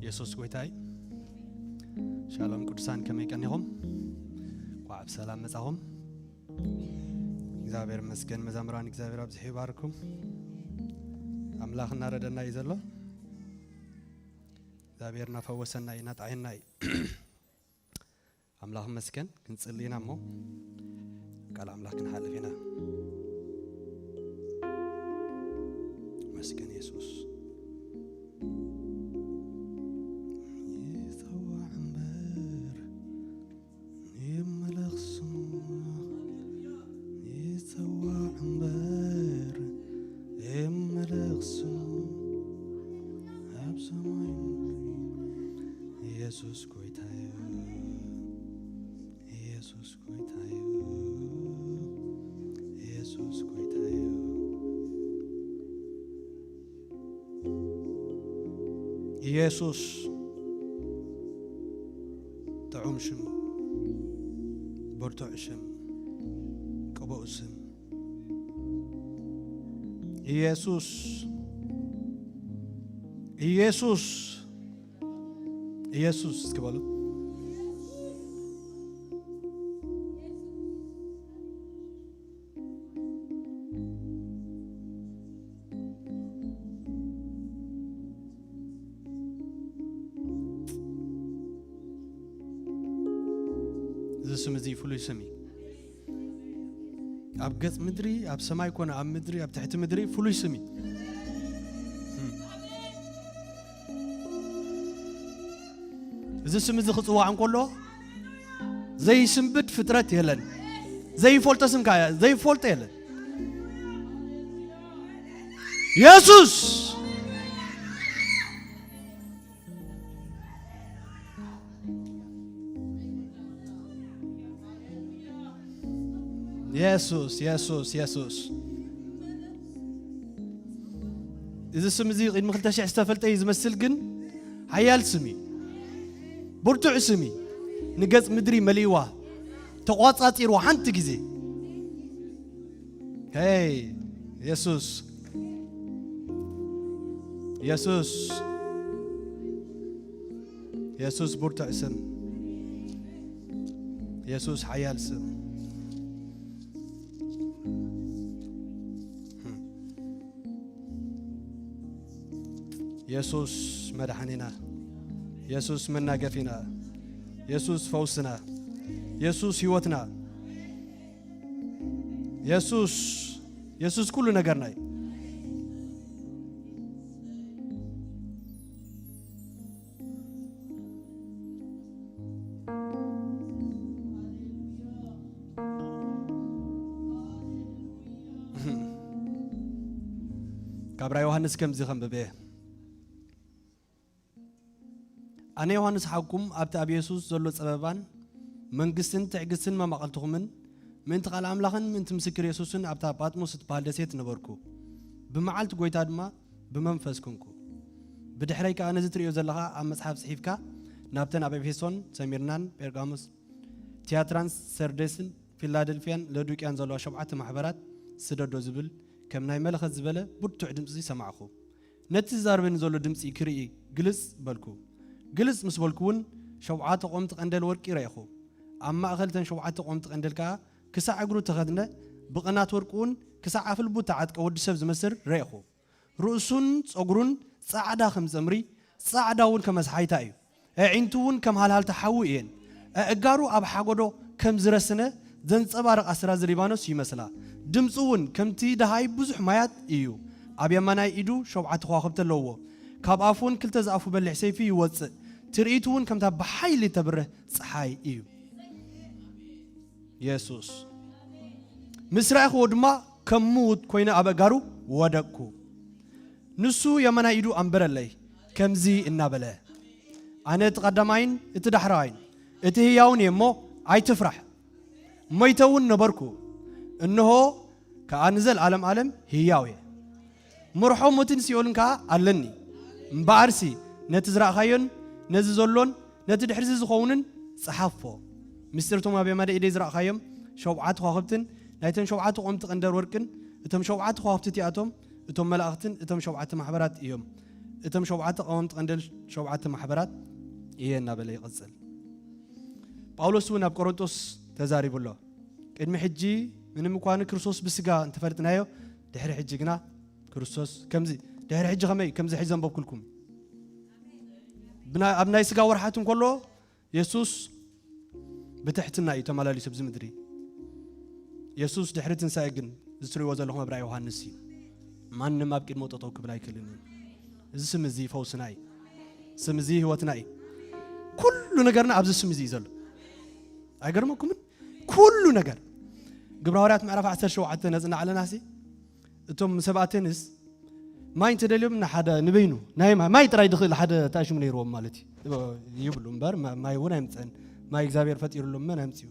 የሱስ ጎይታ እዩ። ሻሎም ቅዱሳን፣ ከመይ ቀኒኹም? እንኳዕ ብሰላም መጻኹም። እግዚኣብሔር ይመስገን። መዛምራን እግዚኣብሔር ኣብዚሑ ይባርኩም። ኣምላኽ እናረደና እዩ ዘሎ። እግዚኣብሔር እናፈወሰና እዩ፣ እናጥዓየና እዩ። ኣምላኽ ይመስገን። ክንጽሊ ኢና እሞ ቃል ኣምላኽ ክንሓልፍ ኢና። መስገን የሱስ። ይጸዋዕ እምበር ይመለኽ ስሙ፣ ይጸዋዕ እምበር ይመለኽ ስሙ፣ ኣብ ሰማይ የሱስ ጎይታ እዩ፣ የሱስ ጎይታ እዩ፣ የሱስ ጎይታ እዩ። ኢየሱስ ጥዑም ሽም፣ ብርቱዕ ሽም፣ ቅቡእ ስም። ኢየሱስ፣ ኢየሱስ፣ ኢየሱስ እስኪ በሉ። እዚ ስም እዚ ፍሉይ ስም እዩ። ኣብ ገጽ ምድሪ፣ ኣብ ሰማይ ኮነ ኣብ ምድሪ፣ ኣብ ትሕቲ ምድሪ ፍሉይ ስም እዩ። እዚ ስም እዚ ክጽዋዕ እንከሎ ዘይስንብድ ፍጥረት የለን። ዘይፈልጦ ስም ከኣ ዘይፈልጦ የለን። የሱስ! የሱስ፣ የሱስ፣ የሱስ። እዚ ስም እዚ ቅድሚ ክልተ ሽሕ ዝተፈልጠ እዩ ዝመስል፣ ግን ሓያል ስም እዩ። ብርቱዕ ስም እዩ። ንገጽ ምድሪ መሊእዋ፣ ተቋጻጺርዋ ሓንቲ ግዜ። ሄይ፣ የሱስ፣ የሱስ፣ የሱስ ብርቱዕ ስም፣ የሱስ ሓያል ስም። የሱስ መድሓኒና፣ የሱስ መናገፊና፣ የሱስ ፈውስና፣ የሱስ ህይወትና፣ የሱስ፣ የሱስ ኩሉ ነገርና እዩ። ካብ ራእይ ዮሃንስ ከምዚ ከንብብ እየ። ኣነ ዮሃንስ ሓውኩም ኣብቲ ኣብ የሱስ ዘሎ ጸበባን መንግስትን ትዕግስትን መማቕልትኹምን ምእንቲ ቃል ኣምላኽን ምእንቲ ምስክር የሱስን ኣብታ ጳጥሞስ እትበሃል ደሴት ነበርኩ። ብመዓልቲ ጐይታ ድማ ብመንፈስ ኮንኩ። ብድሕረይ ከኣ ነዚ ትርእዮ ዘለኻ ኣብ መጽሓፍ ጽሒፍካ ናብተን ኣብ ኤፌሶን፣ ሰሚርናን፣ ጴርጋሞስ፣ ቲያትራን፣ ሰርዴስን፣ ፊላደልፍያን፣ ሎዶቅያን ዘለዋ ሸውዓተ ማሕበራት ስደዶ ዝብል ከም ናይ መለኸት ዝበለ ብርቱዕ ድምጺ ሰማዕኹ። ነቲ ዝዛረበኒ ዘሎ ድምጺ ክርኢ ግልጽ በልኩ። ግልጽ ምስ በልኩ እውን ሸውዓተ ቆምቲ ቀንደል ወርቂ ረእኹ። ኣብ ማእከል እተን ሸውዓተ ቆምቲ ቀንደል ከኣ ክሳዕ እግሩ እተኸድነ ብቕናት ወርቂ እውን ክሳዕ ኣፍልቡ እተዓጥቀ ወዲ ሰብ ዝመስል ረእኹ። ርእሱን ጸጉሩን ጻዕዳ ከም ጸምሪ፣ ጻዕዳ እውን ከም ኣስሓይታ እዩ። ኣዒንቱ እውን ከም ሃልሃልታ ሓዊ እየን። ኣእጋሩ ኣብ ሓጎዶ ከም ዝረስነ ዘንጸባርቕ ኣስራዚ ሊባኖስ ይመስላ። ድምጹ እውን ከምቲ ደሃይ ብዙሕ ማያት እዩ። ኣብ የማናይ ኢዱ ሸውዓተ ከዋኽብቲ ኣለውዎ። ካብ ኣፉ እውን ክልተ ዝኣፉ በሊሕ ሰይፊ ይወጽእ። ትርኢቱ እውን ከምታ ብሓይሊ እተብርህ ጸሓይ እዩ። የሱስ። ምስ ረኣኽዎ ድማ ከም ምዉት ኮይነ ኣብ ኣእጋሩ ወደቅኩ። ንሱ የማናይ ኢዱ ኣንበረለይ፣ ከምዚ እናበለ፣ ኣነ እቲ ቀዳማይን እቲ ዳሕራዋይን እቲ ህያውን እየ እሞ ኣይትፍራሕ። ሞይተ እውን ነበርኩ፣ እንሆ ከኣ ንዘለኣለም ዓለም ህያው እየ። ምርሖ ሞትን ሲኦልን ከኣ ኣለኒ። እምበኣርሲ ነቲ ዝረእኻዮን ነዚ ዘሎን ነቲ ድሕርዚ ዝኸውንን ጸሓፎ። ምስጢር እቶም ኣብ የማደ ኢደይ ዝረእኻዮም ሸውዓተ ከዋኽብትን ናይተን ሸውዓተ ቆምቲ ቀንደር ወርቅን፣ እቶም ሸውዓተ ከዋኽብቲ እቲኣቶም እቶም መላእኽትን እቶም ሸውዓተ ማሕበራት እዮም። እቶም ሸውዓተ ቀወምቲ ቀንደል ሸውዓተ ማሕበራት እየ እናበለ ይቕጽል። ጳውሎስ እውን ኣብ ቆሮንቶስ ተዛሪቡ ኣሎ። ቅድሚ ሕጂ ምንም እኳ ንክርስቶስ ብስጋ እንተፈልጥናዮ፣ ድሕሪ ሕጂ ግና ክርስቶስ ከምዚ፣ ድሕሪ ሕጂ ከመይ ከምዚ ሕጂ ዘንበብኩልኩም። ብና-፣ ኣብ ናይ ስጋ ወርሓት እንከሎ የሱስ ብትሕትና እዩ ተመላሊሱ ኣብዚ ምድሪ። የሱስ ድሕሪ ትንሳኤ ግን፣ እዚ ትሪእዎ ዘለኹም ኣብ ራእይ ዮሃንስ እዩ። ማንም ኣብ ቅድሞ ጠጠው ክብል ኣይክእልን እዩ። እዚ ስም እዚ ፈውስና እዩ። ስም እዚ ህይወትና እዩ። ኩሉ ነገርና ኣብዚ ስም እዚ እዩ ዘሎ። ኣይገርመኩምን? ኩሉ ነገር። ግብረ ሃዋርያት ምዕራፍ ዓሰርተ ሸውዓተ ነጽና ኣለና ሲ፣ እቶም ምስ ኣቴንስ ማይ እንተደልዮም ንሓደ ንበይኑ ናይ ማይ፣ ማይ ጥራይ ድኽእል ሓደ ተኣሽሙ ነይርዎም ማለት እዩ። ይብሉ እምበር ማ-፣ ማይ እውን ኣይምፀን። ማይ እግዚኣብሔር ፈጢሩሎም መን ኣምፅኡ?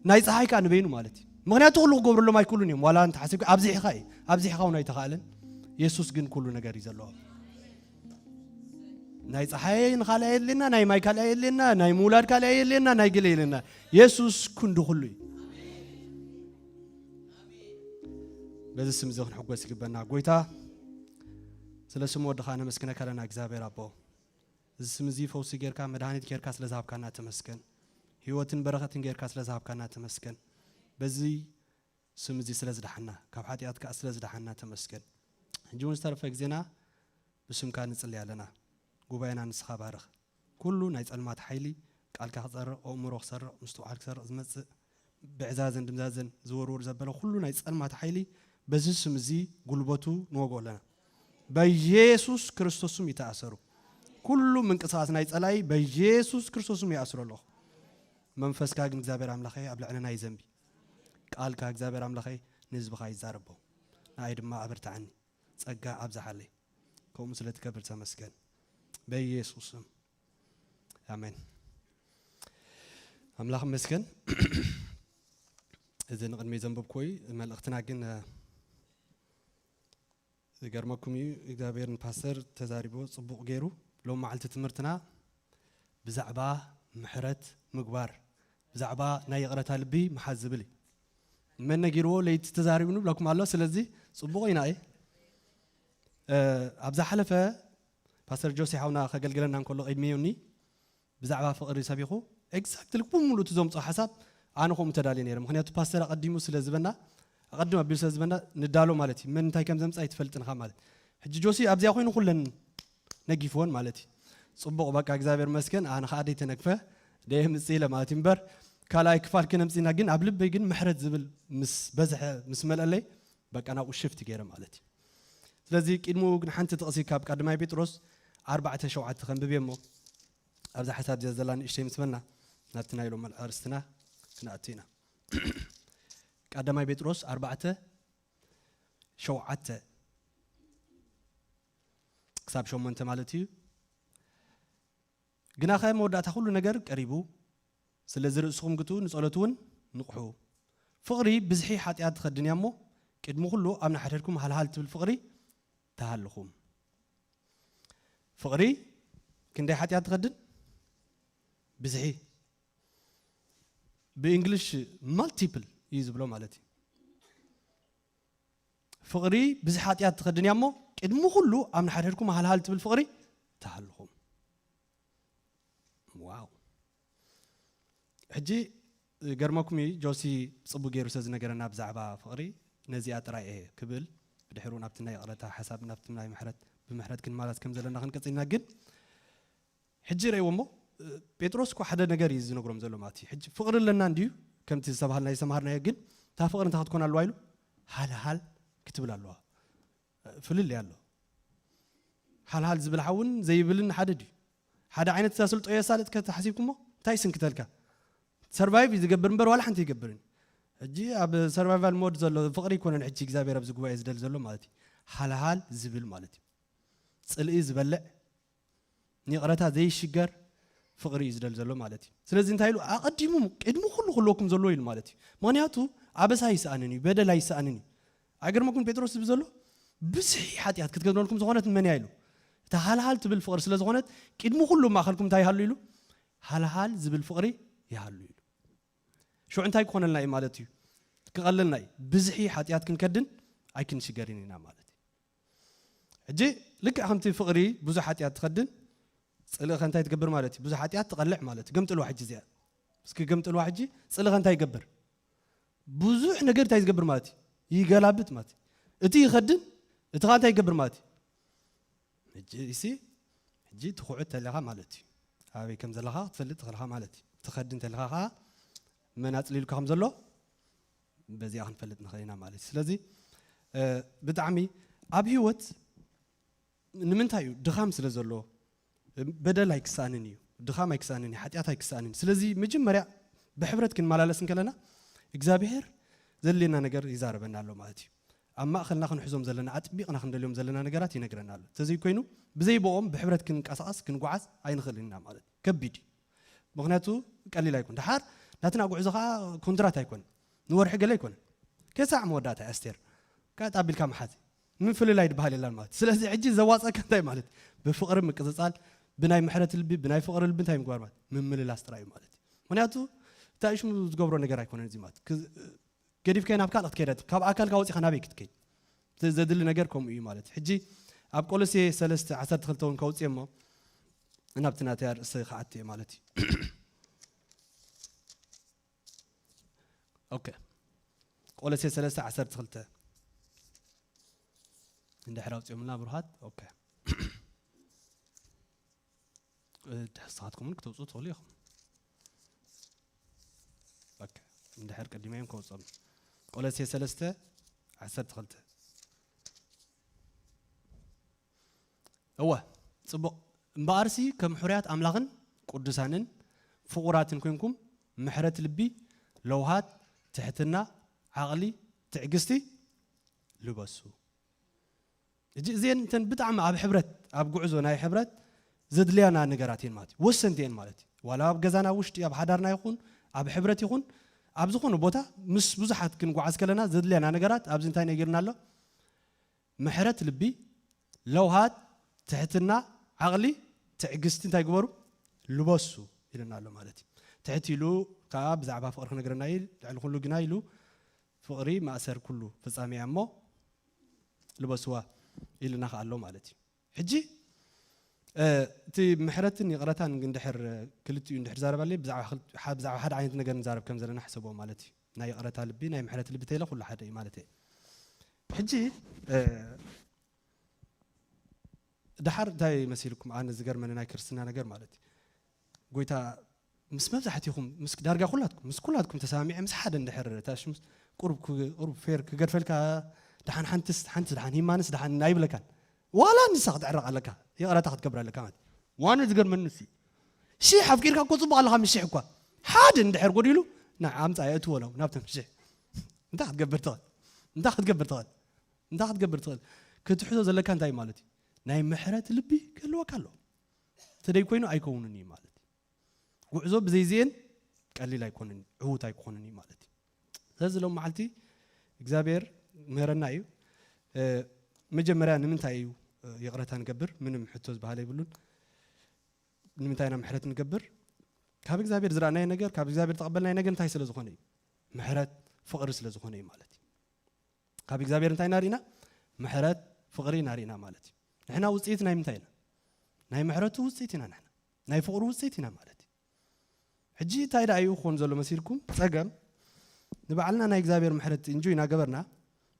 ናይ ፀሓይ ከዓ ንበይኑ ማለት እዩ። ምኽንያቱ ኩሉ ክገብሩሎም ኣይክእሉን እዮም። ዋላ እንተሓሲብካ ኣብዚሕኻ እዩ። ኣብዚሕኻ እውን ኣይተኻእለን። የሱስ ግን ኩሉ ነገር እዩ ዘለዎ። ናይ ፀሓይ ንኻልእ ኣየድልየና፣ ናይ ማይ ካልእ ኣየድልየና፣ ናይ ምውላድ ካልእ ኣየድልየና፣ ናይ ገለ የድልየና። የሱስ ክንዲ ኩሉ እዩ። በዚ ስም እዚ ክንሕጎስ ይግበና። ጎይታ፣ ስለ ስም ወድኻ ነመስግነካ ኣለና እግዚኣብሔር ኣቦ። እዚ ስም እዚ ፈውሲ ጌርካ፣ መድሃኒት ጌርካ ስለ ዝሃብካና ተመስገን። ህይወትን በረኸትን ጌርካ ስለ ዝሃብካና ተመስገን። በዚ ስም እዚ ስለ ዝደሓና፣ ካብ ሓጢኣት ከኣ ስለ ዝደሓና ተመስገን። ሕጂ እውን ዝተረፈ ግዜና ብስምካ ንጽሊ ኣለና። ጉባኤና ንስኻ ባርኽ። ኩሉ ናይ ጸልማት ሓይሊ ቃልካ ክጸርቕ፣ ኣእምሮ ክሰርቕ፣ ምስትውዓል ክሰርቕ ዝመጽእ ብዕዛዘን ድምዛዘን ዝውርውር ዘበለ ኩሉ ናይ ጸልማት ሓይሊ በዚ ስም እዚ ጉልበቱ ንወግኦ ኣለና። በኢየሱስ ክርስቶስ ስም ይተኣሰሩ። ኩሉ ምንቅስቓስ ናይ ጸላኢ በኢየሱስ ክርስቶስ ስም ይኣስሮ ኣለኹ። መንፈስካ ግን እግዚኣብሔር ኣምላኸይ ኣብ ልዕለና ይዘንቢ። ቃልካ እግዚኣብሔር ኣምላኸይ ንህዝብኻ ይዛረቦ። ንኣይ ድማ ኣብርትዓኒ፣ ጸጋ ኣብዝሓለይ። ከምኡ ስለ ትከብር ተመስገን። በኢየሱስ ስም። ኣሜን። ኣምላኽ ይመስገን። እዚ ንቕድሚ ዘንበብኩ እዩ። መልእኽትና ግን፣ እ፣ ዝገርመኩም እዩ፣ እግዚኣብሔር ንፓስተር ተዛሪቦ ጽቡቕ ገይሩ። ሎም መዓልቲ ትምህርትና ብዛዕባ ምሕረት ምግባር፣ ብዛዕባ ናይ ይቕረታ ልቢ ምሓዝ ዝብል እዩ። መን ነጊርዎ ለይቲ ተዛሪቡ ንብለኩም ኣሎ። ስለዚ ጽቡቕ ኢና እየ። እ፣ ኣብ ዝሓለፈ ፓስተር ጆሲ ሓውና ከገልግለና እንከሎ ቅድሚዮኒ ብዛዕባ ፍቕሪ ሰቢኹ፣ ኤግዛክትሊ ብምሉእ እቲ ዘምጽኦ ሓሳብ ኣነ ከምኡ ተዳልየ ነይረ። ምኽንያቱ ፓስተር ኣቐዲሙ ስለ ዝበና፣ ኣቐድም ኣቢሉ ስለ ዝበና ንዳሎ ማለት እዩ። መን እንታይ ከም ዘምጽእ ኣይትፈልጥን ኢኻ ማለት። ሕጂ ጆሲ ኣብዚኣ ኮይኑ ኩለን ነጊፍወን ማለት እዩ። ጽቡቕ፣ በቃ እግዚኣብሔር መስገን፣ ኣነ ኸኣ ደይተነግፈ ደየምጽእ ኢለ ማለት እዩ። እምበር ካልኣይ ክፋል ክነምጽእና ግን ኣብ ልበይ ግን ምሕረት ዝብል ምስ በዝሐ፣ ምስ መልአለይ በቃ ናብኡ ሽፍት ገይረ ማለት እዩ። ስለዚ ቅድሚኡ ግን ሓንቲ ጥቕሲ ካብ ቀዳማይ ጴጥሮስ ኣርባዕተ ሸውዓተ ከንብብ እየ እሞ፣ ኣብዛ ሓሳብ እዚኣ ዘላ ንእሽተይ ምስ በልና ናብቲ ናይ ሎም ኣርእስትና ክንኣቱ ኢና። ቀዳማይ ጴጥሮስ ኣርባዕተ ሸውዓተ ክሳብ ሸሞንተ ማለት እዩ። ግናኸ መወዳእታ ኩሉ ነገር ቀሪቡ፣ ስለዚ ርእስኹም ግትኡ፣ ንጸሎት እውን ንቕሑ። ፍቕሪ ብዝሒ ሓጢኣት ትኸድን እያ እሞ፣ ቅድሚ ኩሉ ኣብ ንሓድሕድኩም ሃልሃል ትብል ፍቕሪ ተሃልኹም። ፍቕሪ ክንደይ ሓጢኣት ትኸድን? ብዝሒ። ብእንግሊሽ ማልቲፕል እዩ ዝብሎ ማለት እዩ። ፍቕሪ ብዝሒ ሓጢኣት ትኸድን እያ እሞ፣ ቅድሚ ኩሉ ኣብ ንሓድሕድኩም ሃልሃል ትብል ፍቕሪ ተሃልኹም። ዋው። ሕጂ ገርመኩም እዩ፣ ጆሲ ጽቡቅ ገይሩ ስለ ዝነገረና ብዛዕባ ፍቕሪ፣ ነዚኣ ጥራይ እየ ክብል፣ ብድሕሩ ናብቲ ናይ ይቕረታ ሓሳብ፣ ናብቲ ናይ ምሕረት፣ ብምሕረት ክንመላለስ ከም ዘለና ክንቀጽልና። ግን ሕጂ ረእይዎ እሞ፣ ጴጥሮስ እኮ ሓደ ነገር እዩ ዝነግሮም ዘሎ ማለት እዩ። ሕጂ ፍቕሪ ኣለና እንድዩ፣ ከምቲ ዝተባህልናዮ ዝተማሃርናዮ፣ ግን እታ ፍቕሪ እንታይ ክትኮን ኣለዋ ኢሉ? ሃልሃል ክትብል ኣለዋ። ፍልልይ ኣሎ። ሃልሃል ዝብል ሓውን ዘይብልን ሓደ ድዩ? ሓደ ዓይነት ዘስልጦ የሳልጥ ከተሓሲብኩሞ እንታይ ስንክተልካ? ሰርቫይቭ እዩ ዝገብር እምበር ዋላ ሓንቲ ይገብርን። ሕጂ ኣብ ሰርቫይቫል ሞድ ዘሎ ፍቕሪ ይኮነን ሕጂ እግዚኣብሔር ኣብዚ ጉባኤ ዝደሊ ዘሎ ማለት እዩ። ሃልሃል ዝብል ማለት እዩ። ጽልኢ ዝበልዕ፣ ንይቕረታ ዘይሽገር ፍቕሪ እዩ ዝደሊ ዘሎ ማለት እዩ። ስለዚ እንታይ ኢሉ? ኣቐዲሙ ቅድሚ ኩሉ ክህልወኩም ዘለዎ ኢሉ ማለት እዩ። ምኽንያቱ ኣበሳ ኣይሰኣንን እዩ፣ በደል ኣይሰኣንን እዩ። ኣይገርመኩም ጴጥሮስ ዝብል ዘሎ? ብዝሒ ሓጢኣት ክትገድነልኩም ዝኾነት ንመን እያ ኢሉ? እታ ሃልሃል ትብል ፍቕሪ ስለ ዝኾነት፣ ቅድሚ ኩሉ ማእኸልኩም እንታይ ይሃሉ ኢሉ? ሃልሃል ዝብል ፍቕሪ ይሃሉ ኢሉ። ሽዑ እንታይ ክኾነልና እዩ ማለት እዩ? ክቐልልና እዩ። ብዝሒ ሓጢኣት ክንከድን ኣይክንሽገርን ኢና ማለት እዩ። ሕጂ ልክዕ ከምቲ ፍቕሪ ብዙሕ ሓጢኣት ትኸድን፣ ጽልእኸ እንታይ ትገብር ማለት እዩ? ብዙሕ ሓጢኣት ትቐልዕ ማለት እዩ። ገምጥልዋ ሕጂ እዚኣ። እስኪ ገምጥልዋ ሕጂ፣ ጽልእኸ እንታይ ይገብር? ብዙሕ ነገር እንታይ ዝገብር ማለት እዩ? ይገላብጥ ማለት እዩ። እቲ ይኸድን፣ እቲ ኸዓ እንታይ ይገብር ማለት እዩ? ሕጂ እሲ፣ ሕጂ ትኹዕት ተለኻ ማለት እዩ። ኣበይ ከም ዘለኻ ክትፈልጥ ትኽእልኻ ማለት እዩ። ትኸድን ተለኻ ኸዓ መን ኣጽሊሉካ ከም ዘሎ በዚኣ ክንፈልጥ ንኽእል ኢና ማለት እዩ። ስለዚ፣ እ፣ ብጣዕሚ ኣብ ህይወት ንምንታይ እዩ ድኻም ስለ ዘሎ፣ በደል ኣይክስኣንን እዩ፣ ድኻም ኣይክስኣንን እዩ፣ ሓጢኣት ኣይክስኣንን እዩ። ስለዚ መጀመርያ ብሕብረት ክንመላለስ እንከለና እግዚኣብሔር ዘድልየና ነገር ይዛረበና ኣሎ ማለት እዩ። ኣብ ማእኸልና ክንሕዞም ዘለና፣ ኣጥቢቕና ክንደልዮም ዘለና ነገራት ይነግረና ኣሎ። እንተዘይኮይኑ ብዘይ ብኦም ብሕብረት ክንቀሳቐስ ክንጓዓዝ ኣይንኽእልን ኢና ማለት እዩ። ከቢድ እዩ። ምኽንያቱ ቀሊል ኣይኮን። ደሓር ናትና ጉዕዞ ኸዓ ኮንትራት ኣይኮን፣ ንወርሒ ገለ ኣይኮን። ከሳዕ መወዳእታ ኣስቴር ቀጥ ኣቢልካ መሓዝ ምፍልላይ ድበሃል የላን ማለት። ስለዚ ሕጂ ዘዋፀካ እንታይ ማለት? ብፍቕሪ ምቅፅፃል፣ ብናይ ምሕረት ልቢ፣ ብናይ ፍቕሪ ልቢ እንታይ ምግባር ማለት? ምምልላስ ጥራይ እዩ ማለት። ምኽንያቱ እንታይ ሽሙ ዝገብሮ ነገር ኣይኮነን እዚ ማለት። ክ-፣ ገዲፍካዮ ናብ ካልእ ክትከይድ፣ ካብ ኣካልካ ወፂኻ ናበይ ክትከይድ? ዘ-፣ ዘድሊ ነገር ከምኡ እዩ ማለት። ሕጂ ኣብ ቆሎሴ ሰለስተ ዓሰርተ ክልተ እውን ከውፅእ እሞ ናብቲ ናተይ ኣርእስቲ ክኣቱ እየ ማለት እዩ። ኦኬ። ቆሎሴ ሰለስተ ዓሰርተ ክልተ እንድሕር ኣውፅኦምልና ብሩሃት። ኦኬ። እ፣ ንስኻትኩም እውን ክተውፅኡ ትኽእሉ ኢኹም። ኦኬ። እንድሕር ቀዲመ እዮም ከውፅኦም። ቆሎሴ ሰለስተ ዓሰርተ ክልተ። እወ፣ ጽቡቕ። እምበኣርሲ ከም ሕሩያት ኣምላኽን ቅዱሳንን ፍቑራትን ኮንኩም፣ ምሕረት ልቢ፣ ለውሃት፣ ትሕትና፣ ዓቕሊ፣ ትዕግስቲ ልበሱ። ሕጂ እዚአን እተን ብጣዕሚ ኣብ ሕብረት፣ ኣብ ጉዕዞ ናይ ሕብረት ዘድልያና ነገራት እየን ማለት እዩ። ወሰንቲ እየን ማለት እዩ። ዋላ ኣብ ገዛና ውሽጢ፣ ኣብ ሓዳርና ይኹን፣ ኣብ ሕብረት ይኹን፣ ኣብ ዝኾነ ቦታ ምስ ብዙሓት ክንጓዓዝ ከለና ዘድልያና ነገራት ኣብዚ እንታይ ነጊርና ኣሎ? ምሕረት ልቢ፣ ለውሃት፣ ትሕትና፣ ዓቕሊ፣ ትዕግስቲ እንታይ ግበሩ? ልበሱ ኢልና ኣሎ ማለት እዩ። ትሕት ኢሉ ከዓ ብዛዕባ ፍቕሪ ክነግረና እዩ። ልዕሊ ኩሉ ግና ኢሉ ፍቕሪ ማእሰር ኩሉ ፍጻሜ እያ እሞ ልበስዋ ኢልና ከዓ ኣሎ ማለት እዩ። ሕጂ፣ እ፣ እቲ ምሕረትን ይቕረታን እንድሕር ክልቲኡ እንድሕር ዛረባለይ ብዛዕባ ክል-፣ ሓ-፣ ብዛዕባ ሓደ ዓይነት ነገር ንዛረብ ከም ዘለና ሕሰቦ ማለት እዩ። ናይ ይቕረታ ልቢ፣ ናይ ምሕረት ልቢ ተይለ ኩሉ ሓደ እዩ ማለት እየ። ሕጂ፣ እ፣ ደሓር እንታይ መሲልኩም? ኣነ ዝገርመኒ ናይ ክርስትና ነገር ማለት እዩ። ጎይታ ምስ መብዛሕትኹም፣ ምስ ዳርጋ ኩላትኩም፣ ምስ ኩላትኩም ተሰማሚዐ ምስ ሓደ እንድሕር ታሽ ምስ ቁሩብ ክ-፣ ቁሩብ ፌር ክገድፈልካ፣ ደሓን ሓንትስ፣ ሓንቲ ደሓን ሂማንስ ደሓን ኣይብለካን። ዋላ ንሳ ክትዕረቕ ኣለካ፣ ይቕረታ ክትገብር ኣለካ ማለት። ዋነ ዝገርመኒ ንሱ እዩ። ሽሕ ኣፍቂርካ እኮ ጽቡቕ ኣለኻ፣ ምስ ሽሕ እኳ። ሓደ እንድሕር ጎዲሉ፣ ና ኣምጻ የእትዎ ለው ናብቶም ሽሕ። እንታይ ክትገብር ትኽእል? እንታይ ክትገብር ትኽእል? እንታይ ክትገብር ትኽእል? ክትሕዞ ዘለካ እንታይ ማለት እዩ? ናይ ምሕረት ልቢ ክህልወካ ኣለዎ። ተደይ ኮይኑ ኣይከውንን እዩ ማለት እዩ። ጉዕዞ ብዘይዚኤን ቀሊል ኣይኮንን፣ ዕዉት ኣይኮንን እዩ ማለት እዩ። ስለዚ ሎም መዓልቲ እግዚኣብሔር ምህረና እዩ። እ፣ መጀመርያ ንምንታይ እዩ፣ እ፣ ይቕረታ ንገብር? ምንም ሕቶ ዝበሃል የብሉን። ንምንታይ ኢና ምሕረት ንገብር? ካብ እግዚኣብሔር ዝረኣናዮ ነገር፣ ካብ እግዚኣብሔር ተቐበልናዮ ነገር እንታይ ስለ ዝኾነ እዩ? ምሕረት፣ ፍቕሪ ስለ ዝኾነ እዩ ማለት እዩ። ካብ እግዚኣብሔር እንታይ ኢና ርኢና? ምሕረት፣ ፍቕሪ ኢና ርኢና ማለት እዩ። ንሕና ውፅኢት ናይ ምንታይ ኢና? ናይ ምሕረቱ ውፅኢት ኢና ንሕና። ናይ ፍቕሩ ውፅኢት ኢና ማለት እዩ። ሕጂ እንታይ ደኣ እዩ ክኾን ዘሎ መሲልኩም? ጸገም፣ ንባዕልና ናይ እግዚኣብሔር ምሕረት እንጆይ እናገበርና፣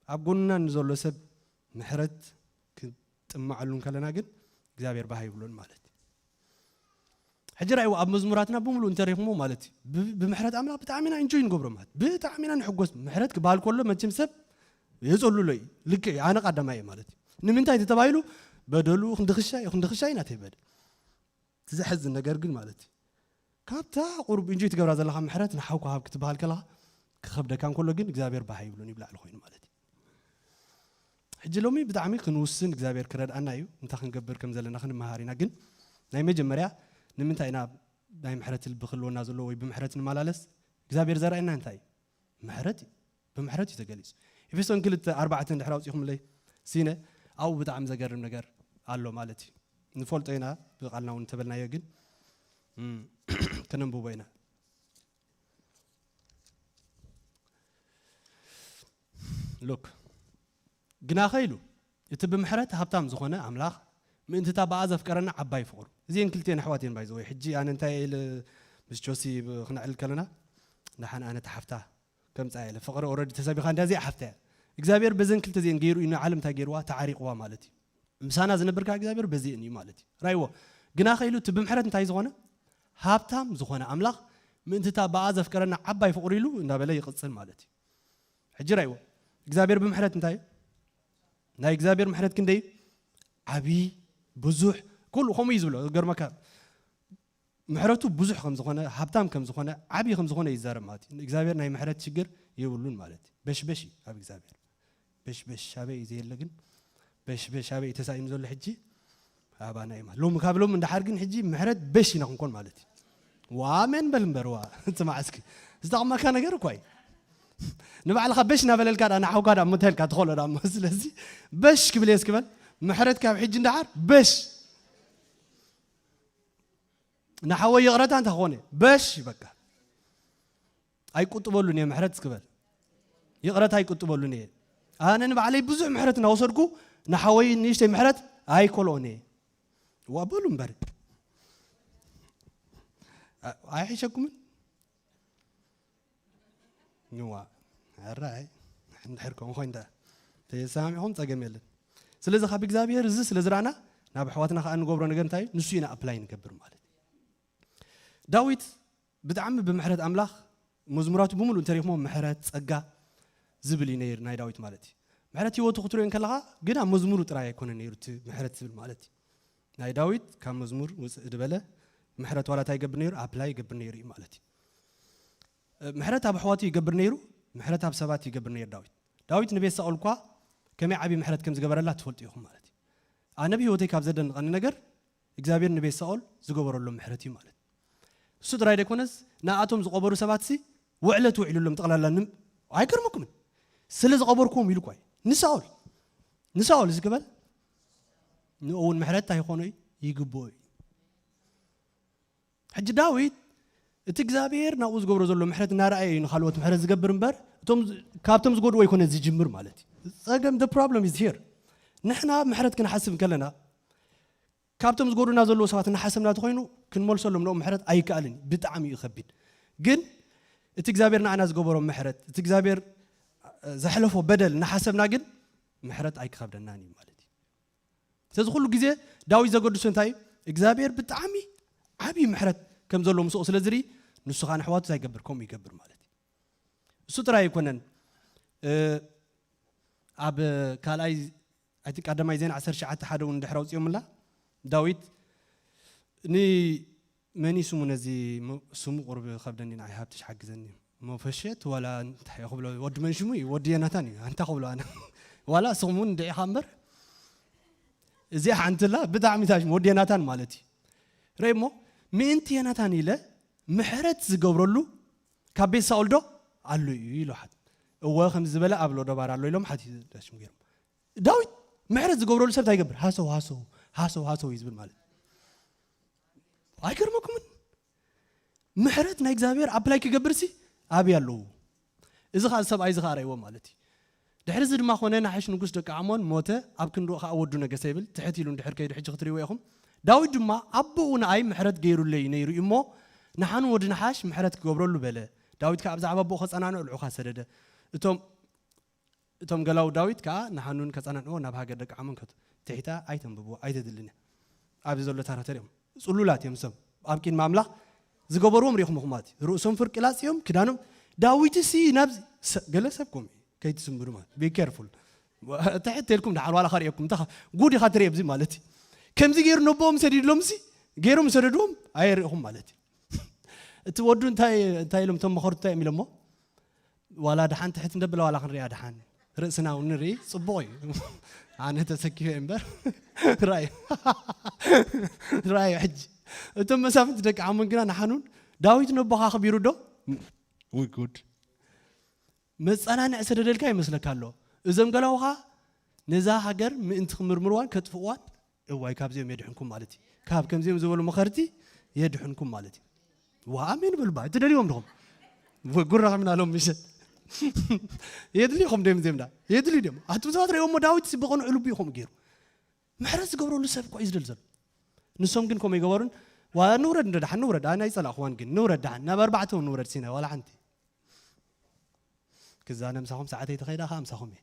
ኣብ ጎንና ንዘሎ ሰብ ምሕረት ክንጥምዓሉ እንከለና ግን እግዚኣብሔር ባህ ይብሎን ማለት እዩ። ሕጂ ራእይዎ ኣብ መዝሙራትና ብምሉእ እንተሪኽሞ ማለት እዩ። ብ-፣ ብምሕረት ኣምላኽ ብጣዕሚ ኢና እንጆይ ንገብሮ ማለት። ብጣዕሚ ኢና ንሕጎስ። ምሕረት ክበሃል ከሎ መቸም ሰብ የጸሉሎ እዩ። ልክዕ እዩ። ኣነ ቀዳማይ እየ ማለት እዩ። ንምንታይ ተተባሂሉ በደሉ ክንዲ ክሻ እዩ፣ ክንዲ ክሻ እዩ ናተይ በደል። እቲ ዘሕዝን ነገር ግን ማለት እዩ። ካብታ ቁሩብ እንጆይ ትገብራ ዘለኻ ምሕረት ንሓውካ ሃብ ክትበሃል ከለኻ ክኸብደካ እንከሎ ግን እግዚኣብሔር ባህ ይብሉን ይብላዕ ኮይኑ ማለት እዩ። ሕጂ ሎሚ ብጣዕሚ ክንውስን እግዚኣብሔር ክረድኣና እዩ። እንታይ ክንገብር ከም ዘለና ክንመሃር ኢና። ግን ናይ መጀመርያ ንምንታይ ኢና ናይ ምሕረት ልቢ ክህልወና ዘለዎ ወይ ብምሕረት ንመላለስ? እግዚኣብሔር ዘርኣየና እንታይ እዩ? ምሕረት እዩ። ብምሕረት እዩ ተገሊጹ። ኤፌሶን ክልተ ኣርባዕተ እንድሕር ኣውፂኹምለይ ሲነ ኣብኡ ብጣዕሚ ዘገርም ነገር ኣሎ ማለት እዩ። ንፈልጦ ኢና፣ ብቓልና እውን እንተበልናዮ ግን ከነንብቦ ኢና። ሉክ ግናኸ ኢሉ እቲ ብምሕረት ሃብታም ዝኾነ ኣምላኽ ምእንትታ ብኣ ዘፍቀረና ዓባይ ፍቕሩ። እዚአን ክልቲአን ኣሕዋት እየን ባይዘወይ። ሕጂ ኣነ እንታይ ኢለ ምስ ጆሲ ክነዕልል ከለና ንሓን ኣነ ተሓፍታ ከምፃ ኢለ ፍቕሪ ኦረዲ ተሰቢኻ እንዳ እዚኣ ሓፍታ እያ። እግዚኣብሔር በዘን ክልተ እዚአን ገይሩ እዩ ንዓለም እንታይ ገይርዋ ተዓሪቕዋ ማለት እዩ። ምሳና ዝነብር ከዓ እግዚኣብሔር በዚአን እዩ ማለት እዩ። ራይዎ ግናኸ ኢሉ እቲ ብምሕረት እንታይ ዝኾነ ሃብታም ዝኾነ ኣምላኽ ምእንትታ ብኣ ዘፍቀረና ዓባይ ፍቕሪ ኢሉ እንዳበለ ይቕፅል ማለት እዩ። ሕጂ ራይዎ እግዚኣብሔር ብምሕረት እንታይ እዩ? ናይ እግዚኣብሔር ምሕረት ክንደይ ዓብዪ ብዙሕ ኩሉ ከምኡ እዩ ዝብሎ። ገርመካ ምሕረቱ ብዙሕ ከም ዝኾነ ሃብታም ከም ዝኾነ ዓብዪ ከም ዝኾነ ይዛረብ ማለት እዩ። እግዚኣብሔር ናይ ምሕረት ሽግር የብሉን ማለት እዩ። በሽበሽ እዩ ኣብ እግዚኣብሔር። በሽበሽ ኣበይ እዩ ዘየለ ግን በሽበሽ ኣበይ እዩ ተሳኢኑ ዘሎ ሕጂ ኣባና እዩ ማለት ሎም ካብ ሎም እንዳሓር ግን ሕጂ ምሕረት በሽ ኢና ክንኮን ማለት እዩ። ዋሜን በል እምበር ዋ ስማዕ እስኪ ዝጠቕመካ ነገር እኳ እዩ። ንባዕልኻ በሽ እናበለልካ ዳ ንሓውካ ዳ ምታይልካ ትኸሎ ዳ እሞ ስለዚ በሽ ክብል እየ እስክበል ምሕረት ካብ ሕጂ እንዳሓር በሽ ንሓወይ ይቕረታ እንተ ኾነ በሽ በቃ ኣይቁጥበሉን እየ ምሕረት እስክበል ይቕረታ ኣይቁጥበሉን እየ። ኣነ ንባዕለይ ብዙሕ ምሕረት እናወሰድኩ ንሓወይ ንእሽተይ ምሕረት ኣይኮልኦን እየ። ዋ በሉ እምበር ኣይሕሸኩምን ንዋ ኣራይ እንድሕር ከምኡ ኮይንዳ ተሰማሚዕኹም ፀገም የለን። ስለዚ ካብ እግዚኣብሔር እዚ ስለ ዝረኣና ናብ ኣሕዋትና ከዓ እንገብሮ ነገር እንታይ እዩ? ንሱ ኢና ኣፕላይ ንገብር ማለት እዩ። ዳዊት ብጣዕሚ ብምሕረት ኣምላኽ መዝሙራቱ ብምሉእ እንተሪኽሞ ምሕረት ጸጋ ዝብል እዩ ነይሩ ናይ ዳዊት ማለት እዩ። ምሕረት ህይወቱ ክትሪኦ እንከለኻ ግን ኣብ መዝሙሩ ጥራይ ኣይኮነ ነይሩ እቲ ምሕረት ዝብል ማለት እዩ። ናይ ዳዊት ካብ መዝሙር ውፅእ ዝበለ ምሕረት ዋላ እንታይ ይገብር ነይሩ ኣፕላይ ይገብር ነይሩ እዩ ማለት እዩ። ምሕረት ኣብ ኣሕዋቱ ይገብር ነይሩ፣ ምሕረት ኣብ ሰባት ይገብር ነይሩ ዳዊት። ዳዊት ንቤት ሳኦል እኳ ከመይ ዓብዪ ምሕረት ከም ዝገበረላ ትፈልጡ ኢኹም ማለት እዩ። ኣነ ብህይወተይ ካብ ዘደንቐኒ ነገር እግዚኣብሔር ንቤት ሳኦል ዝገበረሎም ምሕረት እዩ ማለት እዩ። እሱ ጥራይ ደይኮነስ ንኣቶም ዝቐበሩ ሰባት ሲ ውዕለት ውዒሉሎም ጠቕላላ ንም ኣይገርመኩምን ስለ ዝቐበርኩዎም ኢሉ እኳ እዩ ንሳኦል ንሳኦል እዚ ክበል ንኡ እውን ምሕረት እንታይ ይኾኖ እዩ ይግብኦ እዩ። ሕጂ ዳዊት እቲ እግዚኣብሔር ናብኡ ዝገብሮ ዘሎ ምሕረት እናረኣየ እዩ ንካልኦት ምሕረት ዝገብር እምበር እቶም ካብቶም ዝጎድዎ ኣይኮነ ዝጅምር ማለት እዩ። ፀገም the problem is here። ንሕና ምሕረት ክንሓስብ ከለና ካብቶም ዝጎድኡና ዘለዉ ሰባት እናሓሰብና ተኮይኑ ክንመልሰሎም ንኦም ምሕረት ኣይከኣልን እዩ። ብጣዕሚ እዩ ከቢድ። ግን እቲ እግዚኣብሔር ንዓና ዝገበሮ ምሕረት እቲ እግዚኣብሔር ዘሕለፎ በደል እናሓሰብና ግን ምሕረት ኣይክኸብደናን እዩ ማለት እዩ። ስለዚ ኩሉ ግዜ ዳዊት ዘገድሶ እንታይ እዩ? እግዚኣብሔር ብጣዕሚ ዓብዪ ምሕረት ከም ዘለዎ ምስኡ ስለ ዝርኢ ንሱ ከዓ ንኣሕዋቱ እንታይ ይገብር? ከምኡ ይገብር ማለት እዩ። እሱ ጥራይ ኣይኮነን። ኣብ ካልኣይ ኣይ ቲንክ ቀዳማይ ዜና ዓሰርተ ትሽዓተ ሓደ እውን ድሕሪ ኣውፂኦምላ ዳዊት ንመን እዩ ስሙ ነዚ ስሙ ቁርብ ከብደኒ ንዓይ ሃብትሽ ሓግዘኒ መፈሸት ዋላ እንታይ ክብሎ ወዲ መን ሽሙ እዩ ወዲ የናታን እዩ ኣንታ ክብሎ ኣነ ዋላ እስኹም እውን እንድዒኻ እምበር እዚኣ ሓንትላ ብጣዕሚ ታሽም ወዲ የናታን ማለት እዩ ረይ እሞ ምእንቲ የናታን ኢለ ምሕረት ዝገብረሉ ካብ ቤት ሳኦል ዶ ኣሎ እዩ ኢሉ ሓት እወ ከም ዝበለ ኣብ ሎደባር ኣሎ ኢሎም ሓት ሽም ገይሮም ዳዊት ምሕረት ዝገብረሉ ሰብ እንታይ ይገብር ሃሰው ሃሰው ሃሰው ሃሰው እዩ ዝብል ማለት ኣይገርመኩምን ምሕረት ናይ እግዚኣብሔር ኣፕላይ ክገብር ሲ ኣብይ ኣለዉ እዚ ከዓ ሰብኣይ እዚ ከዓ ረእይዎ ማለት እዩ ድሕሪ እዚ ድማ ኮነ ናሕሽ ንጉስ ደቂ ዓሞን ሞተ ኣብ ክንድኡ ከዓ ወዱ ነገሰ ይብል ትሕት ኢሉ እንድሕር ከይዱ ሕጂ ክትሪእዎ ኢኹም ዳዊት ድማ ኣቦኡ ንኣይ ምሕረት ገይሩለይ ነይሩ እዩ እሞ ንሓኑ ወዲ ናሓሽ ምሕረት ክገብረሉ በለ ዳዊት ከዓ ብዛዕባ ኣቦኡ ከፀናንዑ ልዑኻ ሰደደ እቶም እቶም ገላው ዳዊት ከዓ ንሓኑን ከጸናንዕዎ ናብ ሃገር ደቂ ዓሞን ከቱ ትሒታ ኣይተንብብዎ ኣይተድልን እያ ኣብዚ ዘሎ ታሪክ ተሪኦም ጽሉላት እዮም ሰብ ኣብ ቂድሚ ኣምላኽ ዝገበርዎም ሪኹም ኹማት ርእሶም ፍርቂ ላጽዮም ክዳኖም ዳዊት ሲ ናብ ገለ ሰብ ኮም ከይትስምብሩ ማለት be careful ትሕት ተልኩም ድሓር ዋላ ከርእየኩም እንታ ጉድ ኢኻ ትርኢ ኣብዚ ማለት እዩ ከምዚ ገይሩ ነቦኦም ሰዲድሎም ሲ ገይሮም ሰደድዎም ኣየርእኹም ማለት እዩ እቲ ወዱ እንታይ እንታይ ኢሎም እቶም መኸርቱ እንታይ እዮም ኢሎሞ ዋላ ደሓን ትሕት እንደብለ ዋላ ክንሪኣ ደሓን ርእስና እውን ንርኢ ፅቡቕ እዩ ኣነ ተሰኪፈ እምበር ራይ ራይ ሕጂ እቶም መሳፍንቲ ደቂ ዓሞን ግና ንሓኑን ዳዊት ነቦኻ ኣኽቢሩ ዶ ውይ ጉድ መፀናንዕ ሰደደልካ ይመስለካ ኣሎ እዞም ገላውኻ ነዛ ሃገር ምእንቲ ክምርምርዋን ከጥፍእዋን፣ እዋይ ካብዚኦም የድሕንኩም ማለት እዩ። ካብ ከምዚኦም ዝበሉ መኸርቲ የድሕንኩም ማለት እዩ። ዋ ኣሜን በሉ ባ፣ ትደልይዎም ዲኹም? ጉራ ከምና ሎም ምሸት የድልይኹም ደም ዜምዳ የድልዩ ደም ኣቱም ሰባት ሪኦም ዳዊት ብቐንዑ ልቡ ይኹም ገይሩ ምሕረት ዝገብረሉ ሰብ እኮ እዩ ዝደል ዘሎ። ንሶም ግን ከምኡ ይገበሩን። ዋ ንውረድ እንደ ደሓን ንውረድ፣ ኣነ ኣይጸላእኽዋን፣ ግን ንውረድ ደሓን ናብ ኣርባዕተ እውን ንውረድ ሲና ዋላ ሓንቲ። ክዛነ ምሳኹም ሰዓተይ ተኸይዳ ኸዓ ምሳኹም እየ።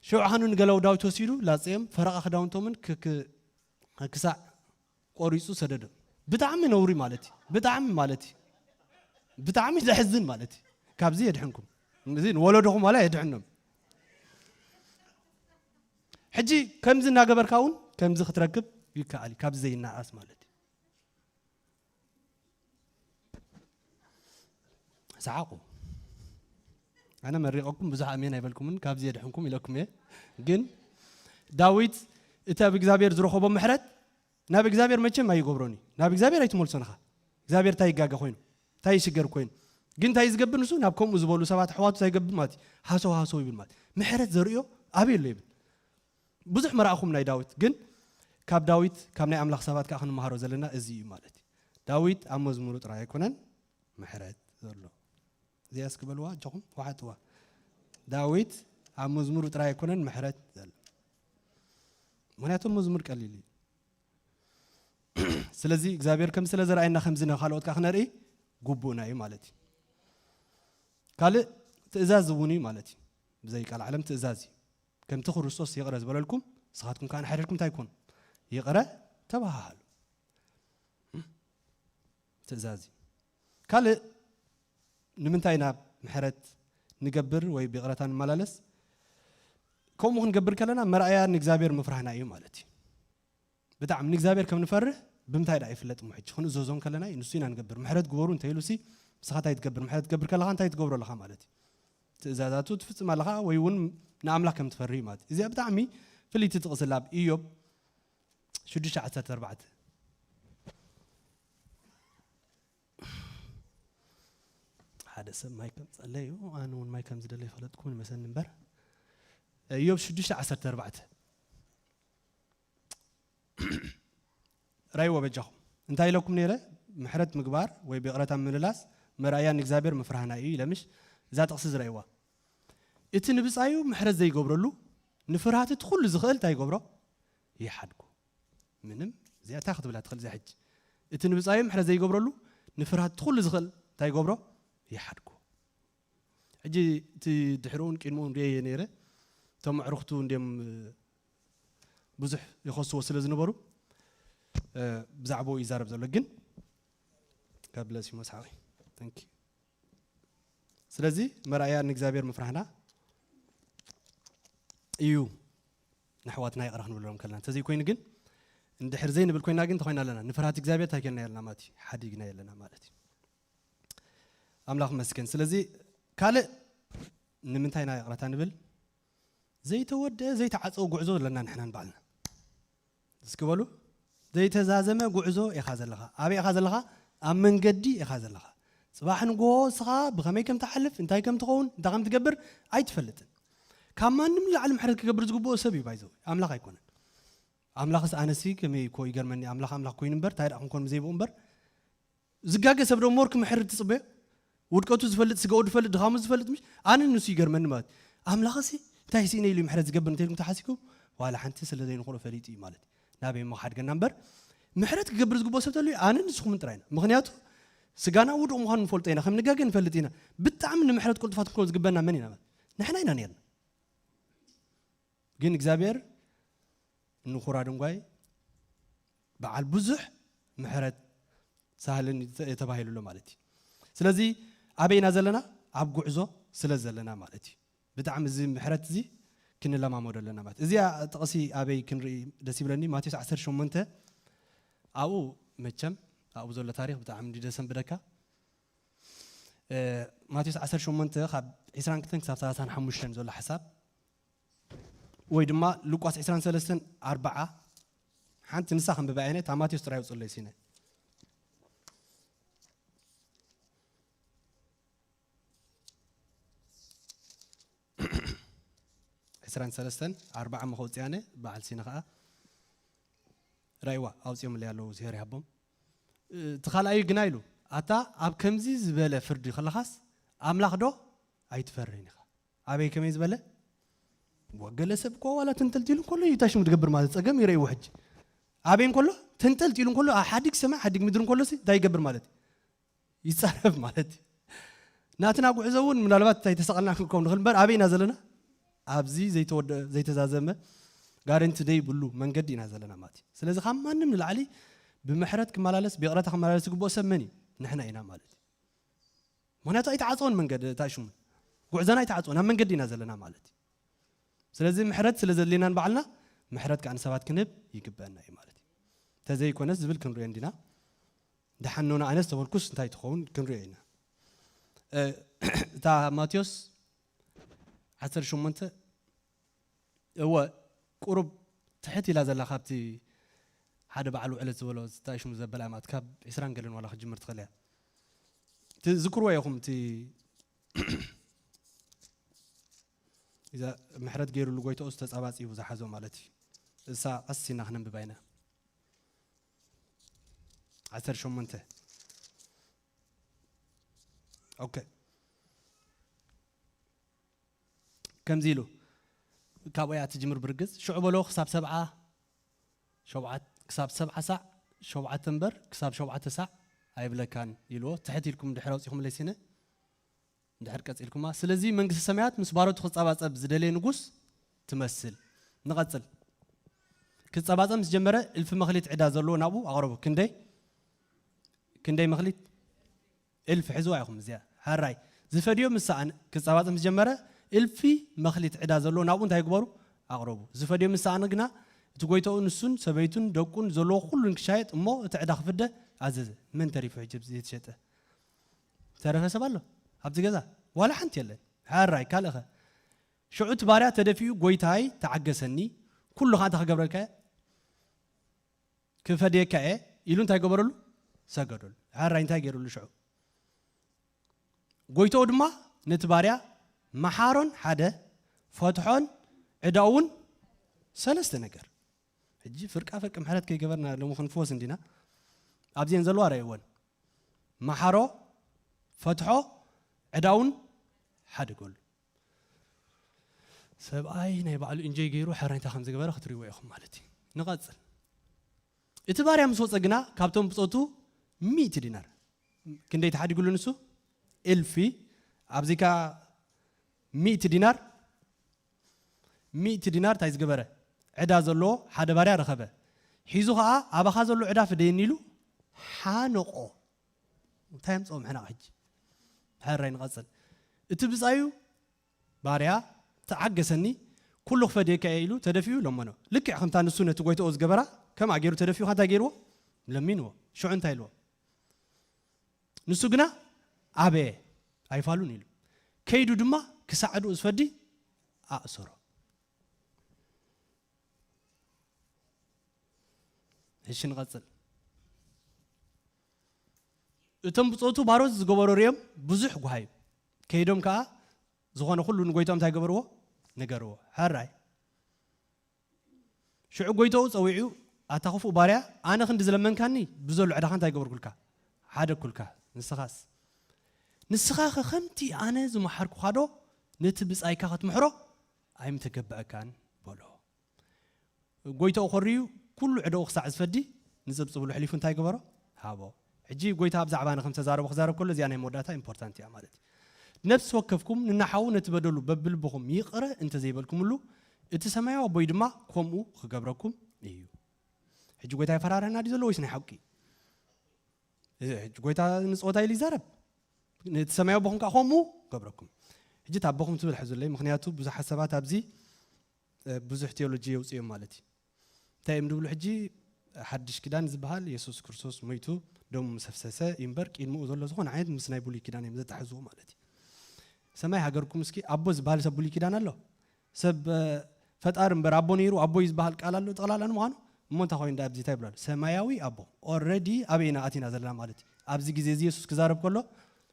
ሽዑ ሓኑ ንገላው ዳዊት ወሲዱ ላጽዮም ፈረቓ ክዳውንቶምን ክክ- ክሳዕ ቆሪጹ ሰደዶም። ብጣዕሚ ነውሪ ማለት እዩ። ብጣዕሚ ማለት እዩ። ብጣዕሚ ዘሕዝን ማለት እዩ። ካብዚ የድሕንኩም። እዚ ንወለዶኹም ዋላ የድሕኖም። ሕጂ ከምዚ እናገበርካ እውን ከምዚ ክትረክብ ይከኣል እዩ። ካብዚ ዘይነኣስ ማለት እዩ። ሰሓቑ። ኣነ መሪቐኩም ብዙሕ ኣሜን ኣይበልኩምን፣ ካብዚ የድሕንኩም ኢለኩም እየ። ግን ዳዊት እቲ ኣብ እግዚኣብሔር ዝረኸቦ ምሕረት ናብ እግዚኣብሔር መቸም ኣይገብሮን እዩ። ናብ እግዚኣብሔር ኣይትመልሶን ኢኻ። እግዚኣብሔር እንታይ ይጋገ ኮይኑ፣ እንታይ ይሽገር ኮይኑ። ግን እንታይ ዝገብር ንሱ ናብ ከምኡ ዝበሉ ሰባት ኣሕዋቱ እንታይ ይገብር ማለት እዩ። ሃሰው ሃሰው ይብል ማለት እዩ። ምሕረት ዘርእዮ ኣበይ ኣሎ ይብል። ብዙሕ መራእኹም ናይ ዳዊት፣ ግን ካብ ዳዊት ካብ ናይ ኣምላኽ ሰባት ከኣ ክንመሃሮ ዘለና እዚ እዩ ማለት እዩ። ዳዊት ኣብ መዝሙሩ ጥራይ ኣይኮነን ምሕረት ዘሎ። እዚኣ እስኪ በልዋ ኣጆኹም፣ ወሓጥዋ። ዳዊት ኣብ መዝሙሩ ጥራይ ኣይኮነን ምሕረት ዘሎ። ምኽንያቱ መዝሙር ቀሊል እዩ። ስለዚ እግዚኣብሔር ከም ስለ ዘርኣየና ከምዚ ንኻልኦት ከኣ ክነርኢ ግቡእና እዩ ማለት እዩ። ካልእ ትእዛዝ እውን እዩ ማለት እዩ። ብዘይ ቃል ዓለም ትእዛዝ እዩ። ከምቲ ክርስቶስ ይቕረ ዝበለልኩም ንስኻትኩም ከኣ ንሓደርኩም እንታይ ይኩን? ይቕረ ተባሃሃሉ። ትእዛዝ እዩ። ካልእ ንምንታይ ናብ ምሕረት ንገብር ወይ ብይቕረታ ንመላለስ? ከምኡ ክንገብር ከለና መርኣያ ንእግዚኣብሔር ምፍራህና እዩ ማለት እዩ። ብጣዕሚ ንእግዚኣብሔር ከም ንፈርህ ብምንታይ ደኣ ይፍለጥ እሞ ሕጂ ክንእዘዞ ከለና እዩ ንሱ ኢና ንገብር። ምሕረት ግበሩ እንተኢሉ ሲ ንስኻ እንታይ ትገብር? ምሕረት ትገብር ከለኻ እንታይ ትገብሮ ኣለኻ ማለት እዩ። ትእዛዛቱ ትፍጽም ኣለኻ ወይ እውን ንኣምላኽ ከም ትፈርህ እዩ ማለት እዩ። እዚኣ ብጣዕሚ ፍልይቲ ጥቕሲ ኣብ ኢዮብ ሽዱሽተ ዓሰርተ ኣርባዕተ ሓደ ሰብ ማይ ከም ጸለዩ ኣነ እውን ማይ ከም ዝደለ ይፈለጥኩም ይመስለኒ እምበር ኢዮብ ሽዱሽተ ዓሰርተ ኣርባዕተ ራይዎ በጃኹም እንታይ ኢለኩም ነይረ? ምሕረት ምግባር ወይ ብይቕረታ ምልላስ መርኣያ ንእግዚኣብሔር ምፍራህና እዩ ኢለምሽ እዛ ጥቕሲ ዝረእይዋ እቲ ንብጻዩ ምሕረት ዘይገብረሉ ንፍርሃት እቲ ኩሉ ዝኽእል እንታይ ይገብሮ? ይሓድጎ። ምንም እዚኣ እንታይ ክትብላ ትኽእል እዚኣ ሕጂ እቲ ንብጻዩ ምሕረት ዘይገብረሉ ንፍርሃት እቲ ኩሉ ዝኽእል እንታይ ይገብሮ? ይሓድጎ። ሕጂ እቲ ድሕርኡን ቅድምኡን ርእየ ነይረ እቶም ኣዕሩኽቱ እንዲም ብዙሕ ይኸስዎ ስለ ዝነበሩ ብዛዕባኡ ይዛረብ ዘሎ ግን God bless you መስሓቂ thank you ስለዚ መርኣያ ንእግዚኣብሔር ምፍራህና እዩ ንኣሕዋትና ይቕረ ክንብሎም ከለና እንተዘይኮይኑ ግን እንድሕር ዘይንብል ኮይና ግን እንተኮይና ኣለና ንፍርሃት እግዚኣብሔር እንታይ ከልና የለና ማለት እዩ ሓዲግና የለና ማለት እዩ ኣምላኽ መስገን ስለዚ ካልእ ንምንታይ ኢና ይቕረታ ንብል ዘይተወደ ዘይተዓፀወ ጉዕዞ ኣለና ንሕና ንባዕልና እስኪ በሉ ዘይተዛዘመ ጉዕዞ ኢኻ ዘለኻ ኣበይ ኢኻ ዘለኻ ኣብ መንገዲ ኢኻ ዘለኻ ፅባሕ ንጎ እስኻ ብኸመይ ከም ትሓልፍ እንታይ ከም ትኸውን እንታይ ከም ትገብር ኣይትፈልጥን ካብ ማንም ላዕሊ ምሕረት ክገብር ዝግብኦ ሰብ እዩ ባይዘው ኣምላኽ ኣይኮነን ኣምላኽስ ኣነሲ ከመይ እኮ ይገርመኒ ኣምላኽ ኣምላኽ ኮይኑ እምበር እንታይ ደኣ ክንኮን ዘይብኡ እምበር ዝጋገ ሰብ ዶ ሞር ክምሕር ትጽበዮ ውድቀቱ ዝፈልጥ ስጋኡ ዝፈልጥ ድኻሙ ዝፈልጥ ምሽ ኣነ ንሱ ይገርመኒ ማለት ኣምላኽ ሲ እንታይ ስኢነ ኢሉ ምሕረት ዝገብር እንተልኩም ተሓሲኩም ዋላ ሓንቲ ስለ ዘይንኽእሎ ፈሊጡ እዩ ማለት ናበይ እሞ ክሓድገና እምበር ምሕረት ክገብር ዝግብኦ ሰብ ተልዩ ኣነ ንስኹምን ጥራይና ምኽንያቱ ስጋና ውዱቕ ምዃኑ ንፈልጦ ኢና ከም ንጋገ ንፈልጥ ኢና ብጣዕሚ ንምሕረት ቅልጡፋት ክንከውን ዝግበና መን ኢና ንሕና ኢና ነርና ግን እግዚኣብሔር ንኹራ ድንጓይ በዓል ብዙሕ ምሕረት ሳህልን ተባሂሉ ኣሎ ማለት እዩ ስለዚ ኣበይና ዘለና ኣብ ጉዕዞ ስለ ዘለና ማለት እዩ ብጣዕሚ እዚ ምሕረት እዚ ክንለማመዶ ኣለና ማለት እዚኣ ጥቕሲ ኣበይ ክንርኢ ደስ ይብለኒ ማቴዎስ 18 ኣብኡ መቸም ኣብኡ ዘሎ ታሪክ ብጣዕሚ ደሰን ብደካ ማቴዎስ 18 ካብ 22 ክሳብ 35 ዘሎ ሓሳብ ወይ ድማ ሉቃስ 23 ኣርባዓ ሓንቲ ንሳ ከም ብባይነ እታ ማቴዎስ ጥራይ ውፅለይ ሲነ ዕስራን ሰለስተን ኣርባዓ እሞ ከውፅእ ኣነ በዓል ሲና ከዓ ራይዋ ኣውፅኦምለይ ኣለዉ፣ እግዚኣብሔር ይሃቦም። እቲ ካልኣዩ ግና ኢሉ፣ ኣታ ኣብ ከምዚ ዝበለ ፍርዲ ከለኻስ ኣምላኽ ዶ ኣይትፈርህን ኢኻ? ኣበይ ከመይ ዝበለ? ወገለ ሰብ እኮ ዋላ ትንጥልጢሉ እንከሎ እዩ ታሽሙ ትገብር ማለት ጸገም ይረእይዎ። ሕጂ ኣበይ እንከሎ፣ ትንጥልጢሉ እንከሎ፣ ሓዲግ ሰማይ ሓዲግ ምድሪ እንከሎ ሲ እንታይ ይገብር ማለት እዩ? ይጻረፍ ማለት እዩ። ናትና ጉዕዞ እውን ምናልባት እንታይ ተሰቐልና ክንከውን ንኽእል እምበር ኣበይ ኢና ዘለና? ኣብዚ ዘይተወደአ ዘይተዛዘመ ጋረንቲ ዘይብሉ መንገዲ ኢና ዘለና ማለት እዩ። ስለዚ ካብ ማንም ንላዕሊ ብምሕረት ክመላለስ ብይቕረታ ክመላለስ ዝግብኦ ሰብ መን እዩ? ንሕና ኢና ማለት እዩ። ምክንያቱ ኣይተዓፀወን መንገዲ እታ ሽሙ ጉዕዞና ኣይተዓፀወን ኣብ መንገዲ ኢና ዘለና ማለት እዩ። ስለዚ ምሕረት ስለ ዘድልየና ንባዕልና ምሕረት ከዓ ንሰባት ክንህብ ይግበአና እዩ ማለት እዩ። ተዘይኮነስ ዝብል ክንሪኦ እንዲና። ደሓን ኖና ኣነስ ተበልኩስ እንታይ ትኸውን ክንሪኦ ኢና። እታ ማቴዎስ ዓሰርተ ሸሞንተ እወ ቁሩብ ትሕት ኢላ ዘላ ካብቲ ሓደ በዓል ውዕለት ዝበሎ ዝታይ ሽሙ ዘበላ ማለት ካብ ዕስራን ገለን ዋላ ክጅምር ትኽእል እያ። ትዝክርዎ ኢኹም እቲ እዛ ምሕረት ገይሩሉ ጎይታኡ ዝተጻባጺቡ ዝሓዞ ማለት እዩ። እሳ ቀስ ኢና ክነንብባ ኢና። ዓሰርተ ሸሞንተ ኦኬ። ከምዚ ኢሉ ካብኡ እያ ትጅምር ብርግጽ። ሽዑ በሎ ክሳብ ሰብዓ ሸውዓት ክሳብ ሰብዓ ሳዕ ሸውዓተ እምበር ክሳብ ሸውዓተ ሳዕ ኣይብለካን ኢልዎ። ትሕት ኢልኩም ድሕር ኣውጺኹም ለይሲነ እንድሕር ቀጺልኩማ። ስለዚ መንግስቲ ሰማያት ምስ ባሮቱ ክጸባጸብ ዝደለየ ንጉስ ትመስል። ንቐጽል። ክጸባጸብ ምስ ጀመረ እልፊ መኽሊት ዕዳ ዘለዎ ናብኡ ኣቕረቡ። ክንደይ ክንደይ መኽሊት እልፊ ሕዝዋ ኢኹም እዚኣ ሓራይ ዝፈድዮ ምስ ሰኣን ክጸባጸብ ምስ ጀመረ እልፊ መኽሊት ዕዳ ዘለዎ ናብኡ እንታይ ግበሩ ኣቕረቡ። ዝፈድዮ ምስ ሰኣን ግና እቲ ጎይታኡ ንሱን ሰበይቱን ደቁን ዘለዎ ኩሉን ክሻየጥ እሞ እቲ ዕዳ ክፍደ ኣዘዘ። መን ተሪፉ ሕጂ ኣብዚ የተሸጠ ተረፈ ሰብ ኣሎ ኣብዚ ገዛ? ዋላ ሓንቲ የለን። ሓራይ ካልእኸ ሽዑ እቲ ባርያ ተደፊኡ ጎይታይ ተዓገሰኒ ኩሉ ከዓ እንታይ ክገብረልካ እየ ክፈድየካ እየ ኢሉ እንታይ ገበረሉ? ሰገደሉ። ሓራይ እንታይ ገይሩሉ ሽዑ? ጎይታኡ ድማ ነቲ ባርያ መሓሮን ሓደ ፈትሖን ዕዳኡ እውን ሰለስተ ነገር። ሕጂ ፍርቃ ፍርቂ ምሕረት ከይገበርና ሎሚ ክንፍወስ እንዲና ኣብዚአን ዘለዋ ረእይወን። መሓሮ ፈትሖ ዕዳውን ሓድገሉ። ሰብኣይ ናይ ባዕሉ እንጆይ ገይሩ ሕራይታ ከም ዝገበረ ክትሪእዎ ኢኹም ማለት እዩ። ንቐጽል። እቲ ባርያ ምስ ወፀ ግና ካብቶም ብፆቱ ሚእቲ ዲናር ክንደይ ተሓዲጉሉ ንሱ እልፊ ኣብዚ ካ ሚእቲ ዲናር ሚእቲ ዲናር እንታይ ዝገበረ ዕዳ ዘለዎ ሓደ ባርያ ረኸበ። ሒዙ ከዓ ኣባኻ ዘሎ ዕዳ ፍደየኒ ኢሉ ሓነቆ። እንታይ ኣምፅኦም ሕናቕ ሕጂ? ሕራይ ንቐፅል። እቲ ብፃዩ ባርያ ተዓገሰኒ ኩሉ ክፈድየካ እየ ኢሉ ተደፊኡ ለመኖ። ልክዕ ከምታ ንሱ ነቲ ጎይታኡ ዝገበራ ከምኣ ገይሩ ተደፊኡ እንታይ ገይርዎ? ለሚንዎ። ሽዑ እንታይ ኢልዎ? ንሱ ግና ኣበየ ኣይፋሉን ኢሉ ከይዱ ድማ ክሳዕ ዕድኡ ዝፈዲ ኣእሰሮ። እሺ ንቐፅል። እቶም ብፆቱ ባሮት ዝገበሮ ሪኦም ብዙሕ ጓሃዩ ከይዶም ከዓ ዝኾነ ኩሉ ንጎይቶም እንታይ ገበርዎ ነገርዎ። ሕራይ ሽዑ ጎይታኡ ጸዊዑ ኣታ ክፉእ ባርያ ኣነ ክንዲ ዝለመንካኒ ብዘሎ ዕዳኻ እንታይ ገበርኩልካ ሓደግኩልካ። ንስኻስ ንስኻ ከ ከምቲ ኣነ ዝመሓርኩኻ ዶ ነቲ ብጻይካ ክትምሕሮ ኣይምተገበኣካን በሎ። ጎይታኡ ኮርዩ ኩሉ ዕዳኡ ክሳዕ ዝፈዲ ንጽብጽብሉ ሕሊፉ እንታይ ገበሮ? ሃቦ። ሕጂ ጎይታ ብዛዕባ ንከም ተዛረቦ ክዛረብ ከሎ እዚኣ ናይ መወዳእታ ኢምፖርታንት እያ ማለት እዩ። ነፍሲ ወከፍኩም ንናሓዉ ነቲ በደሉ በብልብኹም ይቕረ እንተዘይበልኩምሉ እቲ ሰማያዊ ኣቦይ ድማ ከምኡ ክገብረኩም እዩ። ሕጂ ጎይታ ይፈራረና ድዩ ዘሎ ወይስ ናይ ሓቂ? ሕጂ ጎይታ ንፅወታ ኢሉ ይዛረብ። ነቲ ሰማያዊ ኣቦኹም ከዓ ከምኡ ገብረኩም። ሕጂ እቲ ኣቦኹም ትብል ሕዙለይ፣ ምክንያቱ ብዙሓት ሰባት ኣብዚ ብዙሕ ቴዎሎጂ የውፅኦም ማለት እዩ። እንታይ እዮም ዝብሉ ሕጂ ሓድሽ ኪዳን ዝበሃል የሱስ ክርስቶስ ሞይቱ ደሙ ምስ ኣፍሰሰ እዩ እምበር ቅድሚኡ ዘሎ ዝኾነ ዓይነት ምስ ናይ ብሉይ ኪዳን እዮም ዘተሓዝዎ ማለት እዩ። ሰማይ ሃገርኩም እስኪ ኣቦ ዝበሃል ሰብ ብሉይ ኪዳን ኣሎ? ሰብ ፈጣሪ እምበር ኣቦ ነይሩ ኣቦ እዩ ዝበሃል ቃል ኣሎ ጠቕላላ ንምዃኑ? እሞ እንታይ ኮይኑ ዳ ኣብዚ እንታይ ይብላሉ ሰማያዊ ኣቦ ኦረዲ ኣበይና ኣቲና ዘለና ማለት እዩ። ኣብዚ ግዜ እዚ የሱስ ክዛረብ ከሎ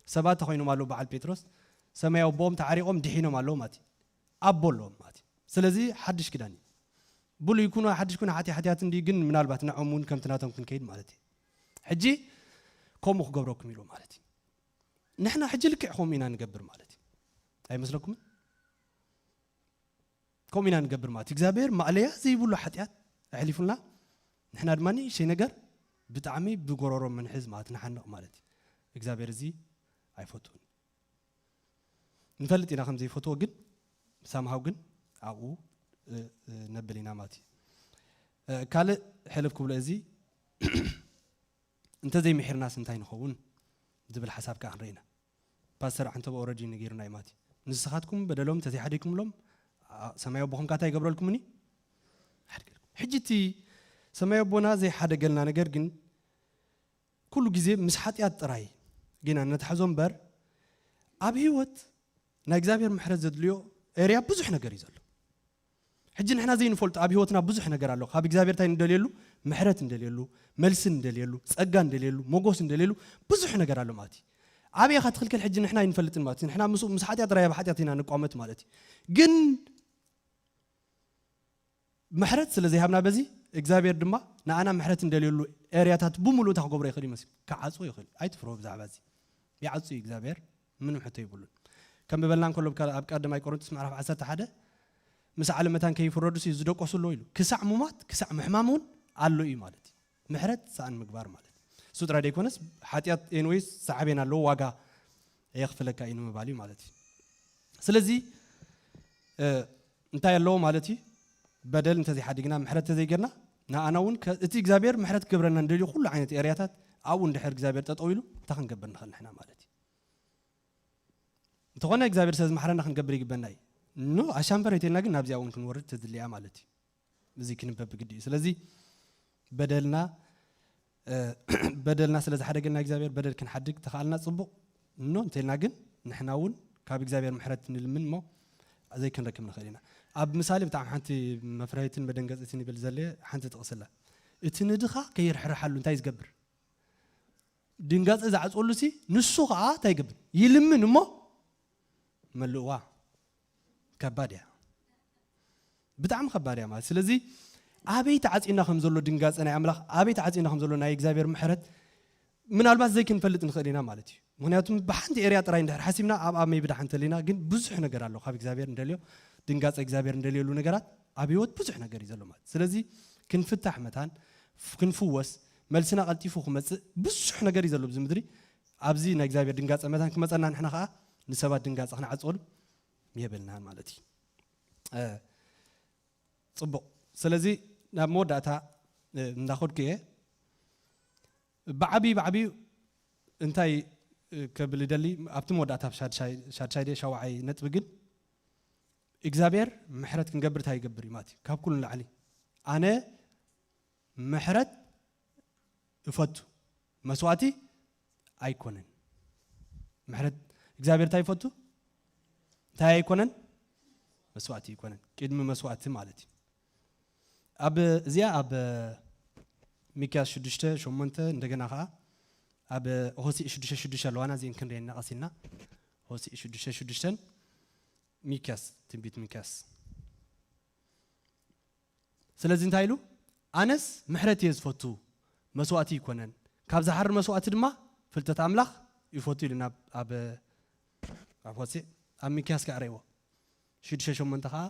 ሰባት እንታይ ኮይኖም ኣለዉ በዓል ጴጥሮስ ሰማያዊ ኣቦኦም ተዓሪቖም ድሒኖም ኣለዉ ማለት እዩ። ኣቦ ኣለዎም ማለት እዩ። ስለዚ ሓድሽ ኪዳን እዩ። ብሉይ ይኩኑ ሓድሽ ኩኑ ሓጢ ሓጢኣት እንዲ ግን ምናልባት ንዖም እውን ከምቲ ናቶም ክንከይድ ማለት እዩ። ሕጂ ከምኡ ክገብረኩም ኢሉ ማለት እዩ። ንሕና ሕጂ ልክዕ ከምኡ ኢና ንገብር ማለት እዩ። ኣይመስለኩምን? ከምኡ ኢና ንገብር ማለት እዩ። እግዚኣብሔር ማእለያ ዘይብሉ ሓጢኣት ኣሕሊፉልና፣ ንሕና ድማ ንእሽተይ ነገር ብጣዕሚ ብጎረሮ ምንሕዝ ማለት ንሓንቕ ማለት እዩ። እግዚኣብሔር እዚ ኣይፈትውን። ንፈልጥ ኢና ከም ዘይፈትዎ፣ ግን ሳምሃው ግን ኣብኡ ነብል ኢና ማለት እዩ። ካልእ ሕልፍ ክብሎ እዚ እንተዘይምሒርናስ እንታይ ንኸውን ዝብል ሓሳብ ከዓ ክንርኢ ኢና። ፓስተር ዓንተቦ ኦረዲ ነጊሩና እዩ ማለት እዩ። ንስኻትኩም በደሎም እንተዘይሓደግኩምሎም ሰማይ ኣቦኹም ካታ ይገብረልኩምኒ። ሕጂ እቲ ሰማይ ኣቦና ዘይሓደገልና ነገር ግን ኩሉ ግዜ ምስ ሓጢኣት ጥራይ ጌና ነትሓዞ እምበር፣ ኣብ ህይወት ናይ እግዚኣብሔር ምሕረት ዘድልዮ ኤርያ ብዙሕ ነገር እዩ ዘሎ። ሕጂ ንሕና ዘይንፈልጦ ኣብ ህይወትና ብዙሕ ነገር ኣሎ። ካብ እግዚኣብሔር እንታይ እንደልየሉ? ምሕረት እንደልየሉ፣ መልሲ እንደልየሉ፣ ጸጋ እንደልየሉ፣ ሞጎስ እንደልየሉ ብዙሕ ነገር ኣሎ ማለት እዩ። ኣበይ ኢኻ ትኽልክል? ሕጂ ንሕና ኣይንፈልጥን ማለት እዩ። ንሕና ምስኡ ምስ ሓጢኣት ጥራይ ኣብ ሓጢኣት ኢና ንቋመት ማለት እዩ። ግን ምሕረት ስለ ዘይሃብና በዚ እግዚኣብሔር ድማ ንኣና ምሕረት እንደልየሉ ኤርያታት ብምሉእ እንታይ ክገብሮ ይኽእል ይመስል? ክዓጽዎ ይኽእል። ኣይትፍርሆ ብዛዕባ እዚ። ይዓጹ እዩ እግዚኣብሔር፣ ምንም ሕቶ ይብሉን። ከም በበልና እንከሎ ኣብ ቀዳማይ ቆሮንቶስ ምዕራፍ ዓሰርተ ሓደ ምስ ዓለም መታን ከይፍረዱስ እዩ ዝደቆሱ ኣለዉ ኢሉ። ክሳዕ ሙማት ክሳዕ ምሕማም እውን ኣሎ እዩ ማለት እዩ። ምሕረት ሰኣን ምግባር ማለት እሱ ጥራይ ደይኮነስ ሓጢኣት ኤንወይስ ሳዕቤን ኣለዎ፣ ዋጋ የኽፍለካ እዩ ንምባል እዩ ማለት እዩ። ስለዚ እንታይ ኣለዎ ማለት እዩ? በደል እንተዘይሓዲግና ምሕረት ተዘይገርና ንኣና እውን እቲ እግዚኣብሔር ምሕረት ክገብረና እንደልዩ ኩሉ ዓይነት ኤርያታት ኣብኡ እንድሕር እግዚኣብሔር ጠጠው ኢሉ እንታይ ክንገብር ንኽእል ንሕና ማለት እዩ። እንተኾነ እግዚኣብሔር ስለ ዝመሓረና ክንገብር ይግበና እዩ። ኖ ኣሻምበረይተልና ግን ናብዚኣ እውን ክንወርድ ተድልያ ማለት እዩ። እዚ ክንበብ ግዲ እዩ። ስለዚ በደልና በደልና ስለ ዝሓደገልና እግዚኣብሔር በደል ክንሓድግ ተኽኣልና ጽቡቕ እኖ እንተልና ግን ንሕና እውን ካብ እግዚኣብሔር ምሕረት ንልምን እሞ ዘይክንረክብ ንኽእል ኢና። ኣብ ምሳሌ ብጣዕሚ ሓንቲ መፍረሂትን መደንገጽትን ይብል ዘለ ሓንቲ ጥቕስላ እቲ ንድኻ ከይርሕርሓሉ እንታይ ዝገብር ድንጋጸ ዝዓጽወሉ ሲ ንሱ ኸዓ እንታይ ይገብር ይልምን እሞ መልእዋ ከባድ እያ። ብጣዕሚ ከባድ እያ ማለት ስለዚ ኣበይ ተዓጺና ከም ዘሎ ድንጋጸ ናይ ኣምላኽ ኣበይ ተዓጺና ከም ዘሎ ናይ እግዚኣብሔር ምሕረት ምናልባት ዘይክንፈልጥ ንኽእል ኢና ማለት እዩ። ምክንያቱ ብሓንቲ ኤርያ ጥራይ እንድሕር ሓሲብና ኣብ ኣመይ ብድሓ እንተሊና ግን ብዙሕ ነገር ኣሎ ካብ እግዚኣብሔር እንደልዮ ድንጋጸ እግዚኣብሔር እንደልየሉ ነገራት ኣብ ህይወት ብዙሕ ነገር እዩ ዘሎ ማለት ስለዚ ክንፍታሕ መታን ክንፍወስ መልስና ቀልጢፉ ክመጽእ ብዙሕ ነገር እዩ ዘሎ ኣብዚ ምድሪ ኣብዚ ናይ እግዚኣብሔር ድንጋጸ መታን ክመጸና ንሕና ከዓ ንሰባት ድንጋጸ ክንዓጽወሉ የብልናን ማለት እዩ። ጽቡቕ ስለዚ ናብ መወዳእታ እንዳኸድኩ እየ ብዓብዩ ብዓብዩ እንታይ ከብል ይደሊ ኣብቲ መወዳእታ ሻድሻይ ደ ሻውዓይ ነጥቢ ግን እግዚኣብሔር ምሕረት ክንገብር እንታይ ይገብር እዩ ማለት እዩ ካብ ኩሉ ንላዕሊ ኣነ ምሕረት እፈቱ መስዋእቲ ኣይኮነን ምሕረት እግዚኣብሔር እንታይ ይፈቱ እንታይ ኣይኮነን መስዋእቲ ኣይኮነን ቅድሚ መስዋእቲ ማለት እዩ ኣብ እዚኣ ኣብ ሚክያስ ሽዱሽተ ሸሞንተ እንደገና ከዓ ኣብ ሆሲእ ሽዱሽተ ሽዱሽተ ኣለዋና እዚአን ክንሪአና ቀሲልና ሆሲእ ሽዱሽተ ሽዱሽተን ሚክያስ ትንቢት ሚክያስ ስለዚ እንታይ ኢሉ ኣነስ ምሕረት እየ ዝፈቱ መስዋእቲ ይኮነን ካብ ዝሓር መስዋእቲ ድማ ፍልጠት ኣምላኽ ይፈቱ ኢሉ ናብ ኣብ ኣብ ወፅእ ኣብ ሚክያስ ከዓ ረእዎ ሽዱሽተ ሸሞንተ ከዓ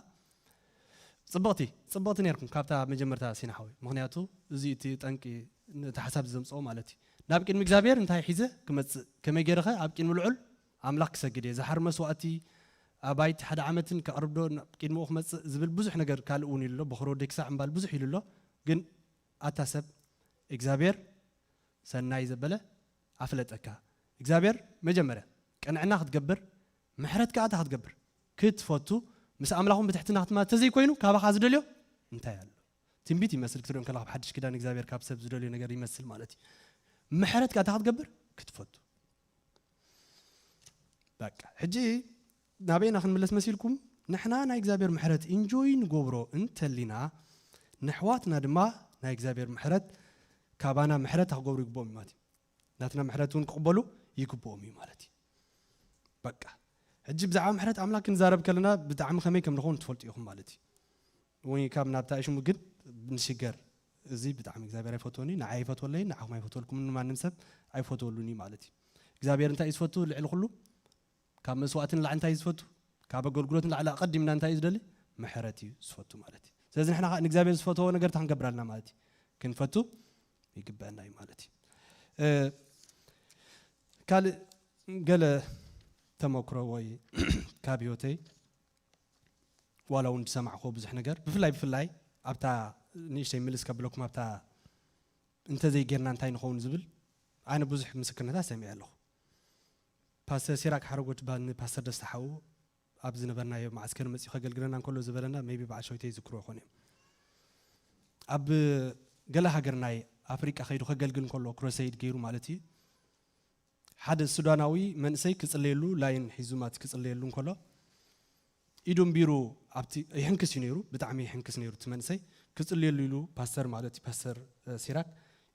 ፅብቕቲ ፅብቕቲ ነርኩም ካብታ መጀመርታ ሲና ሓወይ ምክንያቱ እዚ እቲ ጠንቂ እቲ ሓሳብ ዘምፅኦ ማለት እዩ ናብ ቅድሚ እግዚኣብሔር እንታይ ሒዘ ክመፅእ ከመይ ገይረኸ ኣብ ቅድሚ ልዑል ኣምላኽ ክሰግድ እየ ዝሓር መስዋእቲ ኣባይቲ ሓደ ዓመትን ከቕርብ ዶ ቅድሚኡ ክመፅእ ዝብል ብዙሕ ነገር ካልእ እውን ኢሉ ኣሎ በኽሮ ወደይ ክሳዕ እምባል ብዙሕ ኢሉ ኣሎ ግን ኣታ ሰብ እግዚኣብሔር ሰናይ ዘበለ ኣፍለጠካ እግዚኣብሔር መጀመርያ ቅንዕና ክትገብር ምሕረት ከዓ እታ ክትገብር ክትፈቱ ምስ ኣምላኹም ብትሕትና ክትማ ተዘይኮይኑ ካባኻ ዝደልዮ እንታይ ኣሎ ትንቢት ይመስል ክትሪኦ ከለካ ብሓድሽ ኪዳን እግዚኣብሔር ካብ ሰብ ዝደልዮ ነገር ይመስል ማለት እዩ ምሕረት ከዓ እታ ክትገብር ክትፈቱ በቃ ሕጂ ናበይና ክንምለስ መሲልኩም ንሕና ናይ እግዚኣብሔር ምሕረት ኢንጆይ ንገብሮ እንተሊና ንሕዋትና ድማ ናይ እግዚኣብሔር ምሕረት ካባና ምሕረት ክገብሩ ይግብኦም ማለት እዩ ናትና ምሕረት እውን ክቕበሉ ይግብኦም እዩ ማለት እዩ በቃ ሕጂ ብዛዕባ ምሕረት ኣምላክ ክንዛረብ ከለና ብጣዕሚ ከመይ ከም ንኸውን ትፈልጡ ኢኹም ማለት እዩ ወይ ካብ ናብታ ሽሙ ግን ንሽገር። እዚ ብጣዕሚ እግዚኣብሔር ኣይፈትወኒ፣ ንዓይ ኣይፈትወለይ፣ ንዓኹም ኣይፈትወልኩም፣ ንማንም ሰብ ኣይፈትወሉን እዩ ማለት እዩ። እግዚኣብሔር እንታይ እዩ ዝፈቱ? ልዕሊ ኩሉ ካብ መስዋዕትን ላዕሊ እንታይ እዩ ዝፈቱ? ካብ ኣገልግሎትን ላዕሊ ኣቐዲምና እንታይ እዩ ዝደሊ? ምሕረት እዩ ዝፈቱ ማለት እዩ። ስለዚ ንሕና ንእግዚኣብሔር ዝፈትዎ ነገር እንታይ ክንገብር ኣለና ማለት እዩ? ክንፈቱ ይግበአና እዩ ማለት እዩ። ካልእ ገለ ተመክሮ ወይ ካብ ህይወተይ ዋላ እውን ዝሰማዕኮ ብዙሕ ነገር ብፍላይ ብፍላይ ኣብታ ንእሽተይ ምልስ ከብለኩም ኣብታ እንተዘይጌርና እንታይ ንኸውን ዝብል ኣነ ብዙሕ ምስክርነታት ሰሚዐ ኣለኹ። ፓስተር ሲራክ ሓረጎት ባል ንፓስተር ደስታ ሓዉ ኣብ ዝነበርናዮ ማዕስከር መፅኡ ከገልግለና እንከሎ ዝበለና ሜቢ በዓል ሸዊተይ ይዝክሮ ይኾን እዮም። ኣብ ገለ ሃገር ናይ ኣፍሪቃ ከይዱ ከገልግል እንከሎ ክሮሰይድ ገይሩ ማለት እዩ። ሓደ ሱዳናዊ መንእሰይ ክጽለየሉ ላይን ሒዙ ማለት ክጽለየሉ እንከሎ ኢዱ እምቢሩ ኣብቲ ይሕንክስ እዩ ነይሩ፣ ብጣዕሚ ይሕንክስ ነይሩ እቲ መንእሰይ። ክጽልየሉ ኢሉ ፓስተር ማለት እዩ፣ ፓስተር ሲራክ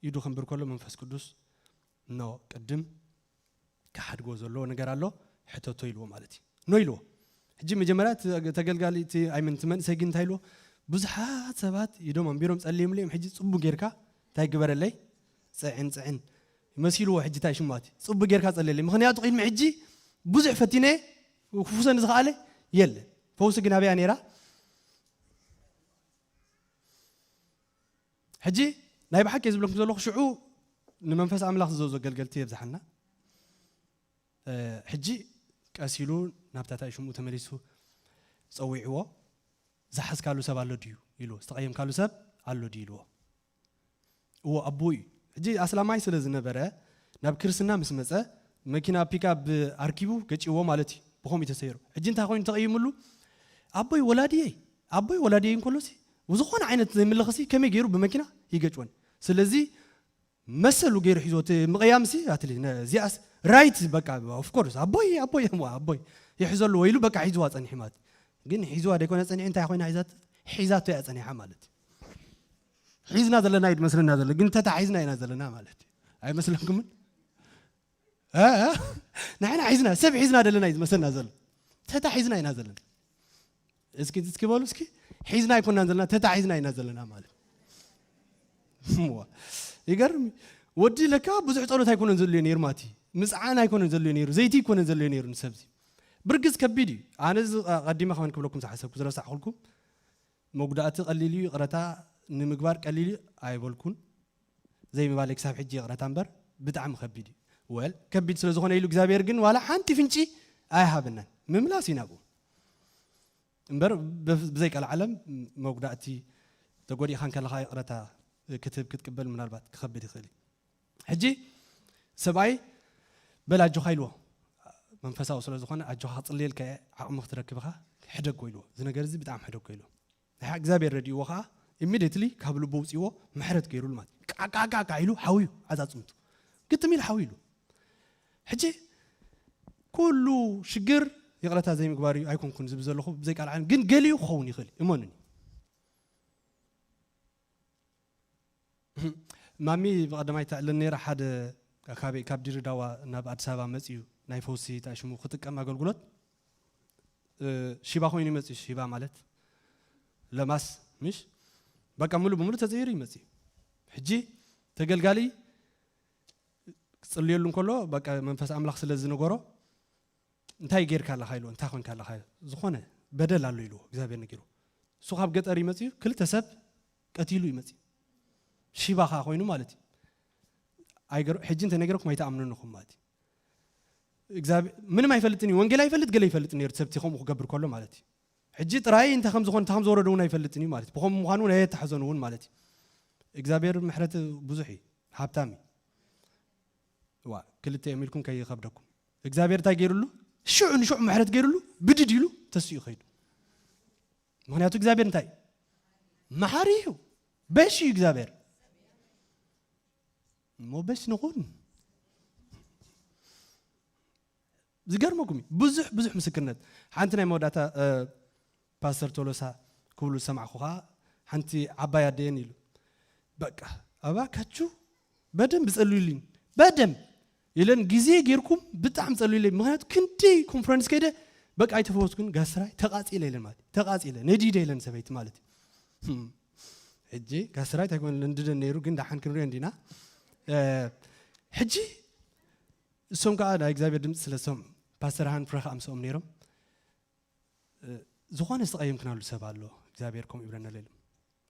ኢዱ ከንብር ከሎ መንፈስ ቅዱስ ኖ ቅድም ክሓድጎ ዘለዎ ነገር ኣሎ ሕተቶ ኢልዎ ማለት እዩ። ኖ ኢልዎ። ሕጂ መጀመርያ ተገልጋሊ እቲ ኣይምን እቲ መንእሰይ ግን እንታይ ኢልዎ? ብዙሓት ሰባት ኢዶም ኣንቢሮም ጸልየምሉ እዮም። ሕጂ ጽቡ ጌርካ እንታይ ግበረለይ? ጽዕን ጽዕን መሲልዎ። ሕጂ እንታይ ሽማት ጽቡ ጌርካ ጸልየለይ። ምኽንያቱ ቅድሚ ሕጂ ብዙሕ ፈቲነ ክፉሰኒ ዝኸኣለ የለ። ፈውሲ ግን ኣብያ ነይራ። ሕጂ ናይ ብሓቂ ዝብለኩም ዘለኹ ሽዑ ንመንፈስ ኣምላኽ ዝዘዙ ኣገልገልቲ የብዝሓና። ሕጂ ቀሲሉ ናብታ እንታይ ሽሙ ተመሊሱ ጸዊዕዎ። ዝሓዝካሉ ሰብ ኣሎ ድዩ ኢልዎ፣ ዝተቐየምካሉ ሰብ ኣሎ ድዩ ኢልዎ። እዎ ኣቦ እዩ። ሕጂ ኣስላማይ ስለ ዝነበረ ናብ ክርስትና ምስ መጸ መኪና ፒካፕ ኣርኪቡ ገጭዎ ማለት እዩ። ብኸምኡ ተሰይሩ። ሕጂ እንታይ ኮይኑ ተቐይምሉ? ኣቦይ ወላድየይ ኣቦይ ወላድየይ እንከሎሲ ዝኾነ ዓይነት ዘይምልኽሲ ከመይ ገይሩ ብመኪና ይገጭወን። ስለዚ መሰሉ ገይሩ ሒዞ እቲ ምቕያምሲ ኣትሊ እዚኣስ ራይት በቃ ኦፍኮርስ ኣቦይ ኣቦይ ኣቦይ ይሕዘሉ ወይሉ በቃ ሒዝዋ ጸኒሑ ማለት ግን ሒዝዋ ደይኮነ ጸኒሑ እንታይ ኮይና ሒዛት ሒዛቶ እያ ጸኒሓ ማለት ሒዝና ዘለና እዩ ዝመስለና ዘሎ ግን ተታ ሒዝና ኢና ዘለና ማለት ኣይመስለኩምን ንሕና ሒዝና ሰብ ሒዝና ዘለና እዩ ዝመስለና ዘሎ ተታ ሒዝና ኢና ዘለና እስኪ እስኪ በሉ እስኪ ሒዝና ኣይኮናን ዘለና ተታ ሒዝና ኢና ዘለና ማለት ይገርም ወዲ ለካ ብዙሕ ጸሎት ኣይኮነን ዘልዮ ነይሩ ማቲ ምፅዓን ኣይኮነን ዘልዮ ነይሩ ዘይቲ ኣይኮነን ዘልዮ ነይሩ ንሰብዚ ብርግዝ ከቢድ እዩ ኣነ እዚ ቀዲመ ከመን ክብለኩም ዝሓሰብኩ ዝረሳዕኩልኩም መጉዳእቲ ቀሊል እዩ ይቕረታ ንምግባር ቀሊል እዩ ኣይበልኩን ዘይምባለይ ክሳብ ሕጂ ይቕረታ እምበር ብጣዕሚ ከቢድ እዩ ወል ከቢድ ስለ ዝኾነ ኢሉ እግዚኣብሔር ግን ዋላ ሓንቲ ፍንጪ ኣይሃበናን ምምላስ እዩ ናብኡ እምበር ብዘይ ቀልዓለም መጉዳእቲ ተጎዲእካ እንከለኻ ይቕረታ ክትህብ ክትቅበል ምናልባት ክኸብድ ይኽእል እዩ ሕጂ ሰብኣይ በል ኣጆኻ ኢልዎ መንፈሳዊ ስለ ዝኾነ ኣጆኻ ክፅልየልካ እየ ዓቕሚ ክትረክብኻ ሕደጎ ኢልዎ እዚ ነገር እዚ ብጣዕሚ ሕደጎ ኢልዎ ንሓ እግዚኣብሔር ረድእዎ ከዓ ኢሚዲየትሊ ካብ ልቡ ውፅእዎ ምሕረት ገይሩሉ ማለት ቃቃቃቃ ኢሉ ሓውዩ ዓዛፅምቱ ግጥም ኢሉ ሓውዩ ኢሉ ሕጂ ኩሉ ሽግር ይቕረታ ዘይምግባር እዩ ኣይኮንኩን ዝብል ዘለኹ ብዘይ ቃል ዓለም ግን ገሊኡ ክኸውን ይኽእል እመኑኒ ማሚ ብቐደማይ ተዕልን ነይራ ሓደ ካብ ካብ ድሬዳዋ ናብ ኣዲስ ኣበባ መፅዩ ናይ ፈውሲ ታሽሙ ክጥቀም ኣገልግሎት ሽባ ኮይኑ ይመፅዩ ሽባ ማለት ለማስ ምሽ በቃ ሙሉ ብሙሉ ተዘይሩ ይመፅዩ ሕጂ ተገልጋሊ ክፅልየሉ እንከሎ በቃ መንፈስ ኣምላኽ ስለ ዝነገሮ እንታይ ጌርካ ኣለኻ ኢልዎ እንታይ ኮንካ ኣለኻ ዝኾነ በደል ኣሎ ኢልዎ እግዚኣብሔር ነጊሩ እሱ ካብ ገጠር ይመፅዩ ክልተ ሰብ ቀቲሉ ይመፅዩ ሽባ ከዓ ኮይኑ ማለት እዩ ሕጂ እንተነገረኩም ኣይተኣምኑን ኢኹም ማለት እዩ ምንም ኣይፈልጥን እዩ ወንጌል ኣይፈልጥ ገለ ይፈልጥ ነይሩ ሰብቲ ከምኡ ክገብር ከሎ ማለት እዩ ሕጂ ጥራይ እንታይ ከም ዝኾነ እንታይ ከም ዝወረዶ እውን ኣይፈልጥን እዩ ማለት እዩ ብኸምኡ ምዃኑ ናይ ኣተሓዘኑ እውን ማለት እዩ እግዚኣብሔር ምሕረት ብዙሕ እዩ ሃብታም እዩ ዋ ክልተ እዮም ኢልኩም ከይኸብደኩም እግዚኣብሔር እንታይ ገይሩሉ ሽዑ ንሽዑ ምሕረት ገይሩሉ ብድድ ኢሉ ተስኡ ይኸይዱ ምክንያቱ እግዚኣብሔር እንታይ መሓሪ እዩ በሽ እዩ እግዚኣብሔር እሞ በሽ ንኹን ዝገርመኩም እዩ ብዙሕ ብዙሕ ምስክርነት ሓንቲ ናይ መወዳእታ ፓስተር ቶሎሳ ክብሉ ዝሰማዕኹ ከዓ ሓንቲ ዓባይ ኣደየን ኢሉ በቃ እባካችሁ በደንብ ጸልዩልኝ በደንብ ኢለን ግዜ ጌርኩም ብጣዕሚ ጸልዩለይ ምክንያቱ ክንደይ ኮንፈረንስ ከይደ በቃ ኣይተፈወስኩን ጋስራይ ተቃጺለ ኢለን ማለት ተቃጺለ ነዲደ ኢለን ሰበይቲ ማለት እዩ ሕጂ ጋስራይት ኣይኮነ ልንድደን ነይሩ፣ ግን ደሓን ክንሪኦ እንዲና። ሕጂ እሶም ከዓ ናይ እግዚኣብሔር ድምፂ ስለሶም ፓስተር ሃን ፍረ ከዓ ምስኦም ነይሮም። ዝኾነ ዝተቐየምክናሉ ሰብ ኣሎ እግዚኣብሔር ከምኡ ይብለና ለሉ።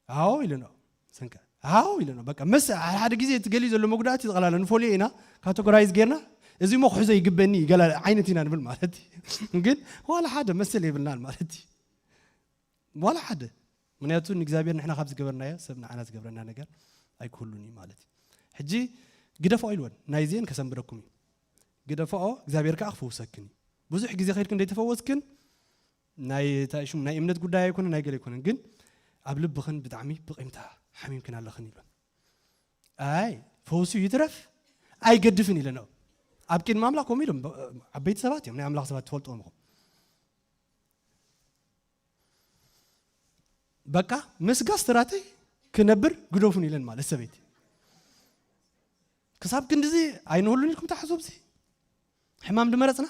ኣዎ ኢለ ነው ሰንከ ኣዎ ኢለ ነው በቃ መስ ሓደ ሓደ ግዜ እቲ ገሊኡ ዘሎ መጉዳእቲ ጠቕላላ ንፈልዮ ኢና ካተጎራይዝ ጌርና። እዚ ሞ ክሕዞ ይግበኒ ገላ ዓይነት ኢና ንብል ማለት እዩ። ግን ዋላ ሓደ መሰል የብልናን ማለት እዩ። ዋላ ሓደ። ምክንያቱ ንእግዚኣብሔር ንሕና ካብ ዝገበርናዮ ሰብ ንዓና ዝገብረና ነገር ኣይክህሉን እዩ ማለት እዩ። ሕጂ ግደፍኦ ኢልወን ናይዚአን ከሰንብደኩም እዩ። ግደፍኦ እግዚኣብሔር ከዓ ክፈውሰክን እዩ። ብዙሕ ግዜ ከይድክን ዘይተፈወስክን ናይ እንታይ ሽሙ ናይ እምነት ጉዳይ ኣይኮነን ናይ ገለ ኣይኮነን ግን ኣብ ልብኽን ብጣዕሚ ብቂምታ ሓሚምክን ኣለኽን ኢልወን። ኣይ ፈውሱ ይትረፍ ኣይገድፍን ኢለንኦ። ኣብ ቅድሚ ኣምላኽ ከምኡ ኢሎም ዓበይቲ ሰባት እዮም ናይ ኣምላኽ ሰባት ትፈልጥዎም ኢኹም። በቃ ምስ ጋስትራተይ ክነብር ግደፉን ኢለን ማለት ሰበይቲ ክሳብ ክንድዚ ኣይንህሉን ኢልኩም ትሓስቡ ብዚ ሕማም ድመረፅና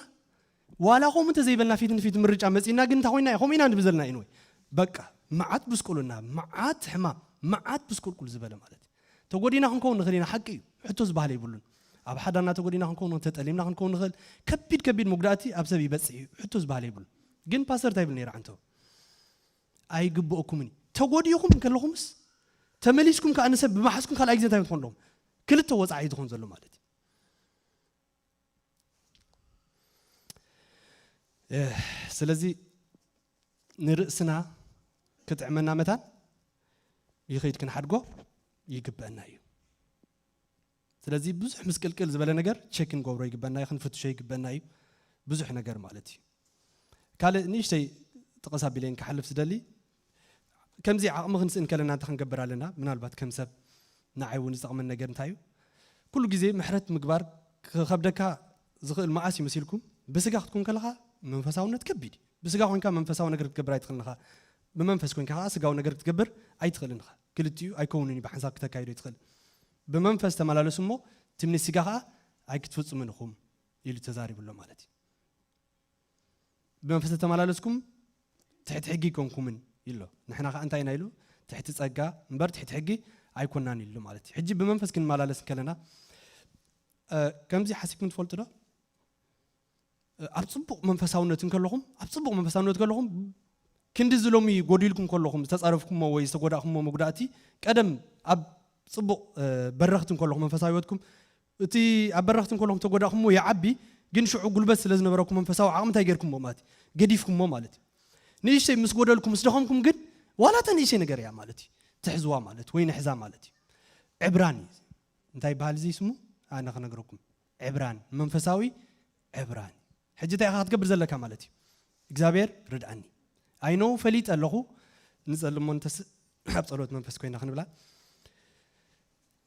ዋላ ከምኡ እንተዘይበልና ፊት ንፊት ምርጫ መፂና ግን እንታይ ኮይና ከምኡ ኢና ንብል ዘለና ኢንወይ በቃ መዓት ብስቁልና መዓት ሕማም መዓት ብስቁልቁል ዝበለ ማለት እዩ። ተጎዲና ክንከውን ንኽእል ኢና ሓቂ እዩ። ሕቶ ዝበሃል የብሉን። ኣብ ሓዳርና ተጎዲና ክንከውን ተጠሊምና ክንከውን ንኽእል። ከቢድ ከቢድ መጉዳእቲ ኣብ ሰብ ይበፅሕ እዩ። ሕቶ ዝበሃል የብሉን። ግን ፓስተር እንታይ ይብል ነይሩ ዓንተው ኣይግብኦኩምን እዩ። ተጎዲኹም እንከለኹምስ ተመሊስኩም ከዓ ንሰብ ብመሓዝኩም ካልኣይ ግዜ እንታይ ትኾን ኣለኹም ክልተ ወፃዒ ትኾን ዘሎ ማለት እዩ። ስለዚ ንርእስና ክጥዕመና መታን ይኸይድ ክንሓድጎ ይግበአና እዩ። ስለዚ ብዙሕ ምስቅልቅል ዝበለ ነገር ቸክ ክንገብሮ ይግበአና እዩ፣ ክንፍትሾ ይግበአና እዩ። ብዙሕ ነገር ማለት እዩ። ካልእ ንእሽተይ ጥቕስ ኣቢለይን ክሓልፍ ዝደሊ ከምዚ ዓቕሚ ክንስእን ከለና እንታይ ክንገብር ኣለና? ምናልባት ከም ሰብ ንዓይ እውን ዝጠቕመን ነገር እንታይ እዩ? ኩሉ ግዜ ምሕረት ምግባር ክኸብደካ ዝኽእል መዓስ እዩ መሲልኩም? ብስጋ ክትኮን ከለኻ መንፈሳውነት ከቢድ እዩ። ብስጋ ኮንካ መንፈሳዊ ነገር ክትገብር ኣይትኽእልን ኢኻ። ብመንፈስ ኮንካ ከዓ ስጋዊ ነገር ክትገብር ኣይትኽእልን ኢኻ። ክልቲኡ ኣይከውንን እዩ ብሓንሳብ ክተካይዶ ይትኽእል። ብመንፈስ ተመላለሱ እሞ ትምኒት ስጋ ከዓ ኣይክትፍጽሙን ኢኹም ኢሉ ተዛሪቡ ኣሎ ማለት እዩ። ብመንፈስ ተመላለስኩም ትሕቲ ሕጊ ኣይኮንኩምን ኢሎ። ንሕና ከዓ እንታይ ኢና ኢሉ ትሕቲ ጸጋ እምበር ትሕቲ ሕጊ ኣይኮናን ኢሉ ማለት እዩ። ሕጂ ብመንፈስ ክንመላለስ ከለና ከምዚ ሓሲብኩም ትፈልጡ ዶ? ኣብ ጽቡቕ መንፈሳውነት እንከለኹም ኣብ ጽቡቕ መንፈሳውነት ከለኹም ክንዲ ዝሎሚ ጎዲልኩም ከለኹም ዝተጻረፍኩሞ ወይ ዝተጎዳእኩሞ መጉዳእቲ ቀደም ኣብ ጽቡቕ በረኽቲ እንከለኹም መንፈሳዊ ህይወትኩም እቲ ኣብ በረኽቲ እንከለኹም ተጎዳእኩሞ ይዓቢ ግን ሽዑ ጉልበት ስለ ዝነበረኩም መንፈሳዊ ዓቕሚ እንታይ ጌርኩሞ ማለት ገዲፍኩሞ ማለት እዩ። ንእሽተይ ምስ ጎደልኩም ምስ ደኸምኩም ግን ዋላ እተ ንእሽተይ ነገር እያ ማለት እዩ ትሕዝዋ ማለት ወይ ንሕዛ ማለት እዩ። ዕብራን እዩ እንታይ ይበሃል እዚ ስሙ ኣነ ክነግረኩም ዕብራን መንፈሳዊ ዕብራን ሕጂ እንታይ ኢኻ ክትገብር ዘለካ ማለት እዩ። እግዚኣብሔር ርድኣኒ ኣይነው ፈሊጠ ኣለኹ ንጸልሞ እንተስ ኣብ ጸሎት መንፈስ ኮይና ክንብላ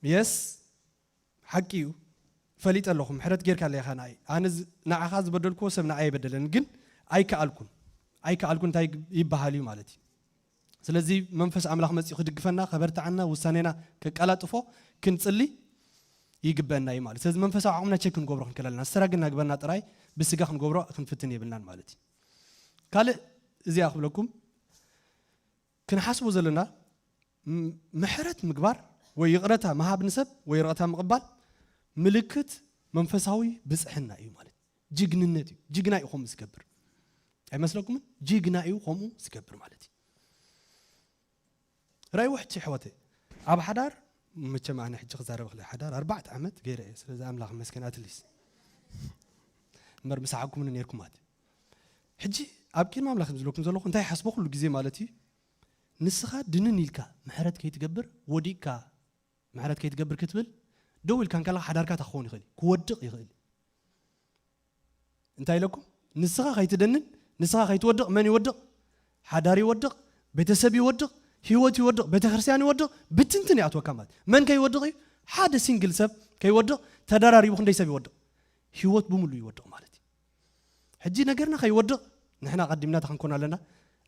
የስ ሓቂ እዩ። ፈሊጠ ኣለኹ ምሕረት ጌርካ ኣለኻ ንዓይ ኣነ ንዓኻ ዝበደልክዎ ሰብ ንዓይ ኣይበደለን ግን ኣይከኣልኩን ኣይከኣልኩን እንታይ ይበሃል እዩ ማለት እዩ። ስለዚ መንፈስ ኣምላኽ መፂኡ ክድግፈና ከበርትዓና ውሳኔና ከቀላጥፎ ክንፅሊ ይግበአና እዩ ማለት ስለዚ መንፈሳዊ ዓቕምና ቸክ ክንገብሮ ክንክእል ኣለና ስትራግል ናግበርና ጥራይ ብስጋ ክንገብሮ ክንፍትን የብልናን ማለት እዩ። ካልእ እዚኣ ክብለኩም ክንሓስቦ ዘለና ምሕረት ምግባር ወይ ይቕረታ ምሃብ ንሰብ ወይ ይቕረታ ምቕባል ምልክት መንፈሳዊ ብፅሕና እዩ ማለት ጅግንነት እዩ። ጅግና እዩ ከምኡ ዝገብር ኣይመስለኩምን? ጅግና እዩ ከምኡ ዝገብር ማለት እዩ። ራይ ውሕጂ ሕወተ ኣብ ሓዳር መቸም ኣነ ሕጂ ክዛረብ ክለ ሓዳር ኣርባዕተ ዓመት ገይረ እየ ስለዚ ኣምላኽ መስገን ኣትሊስ እምበር ምሳዓኩምን ነርኩማት ሕጂ ኣብ ቅድሚ ኣምላኽ ዝብለኩም ዘለኹ እንታይ ሓስቦ ኩሉ ግዜ ማለት እዩ። ንስኻ ድንን ኢልካ ምሕረት ከይትገብር ወዲቅካ ምሕረት ከይትገብር ክትብል ደው ኢልካ እንከለኻ ሓዳርካ ታክኸውን ይኽእል ክወድቕ ይኽእል። እንታይ ኢለኩም ንስኻ ከይትደንን ንስኻ ከይትወድቕ መን ይወድቕ? ሓዳር ይወድቕ፣ ቤተሰብ ይወድቕ፣ ህይወት ይወድቕ፣ ቤተክርስትያን ይወድቕ፣ ብትንትን ይኣትወካ ማለት መን ከይወድቕ እዩ? ሓደ ሲንግል ሰብ ከይወድቕ ተደራሪቡ ክንደይ ሰብ ይወድቕ? ህይወት ብምሉ ይወድቕ ማለት እዩ። ሕጂ ነገርና ከይወድቕ ንሕና ቀዲምና ተኸንኮን ኣለና።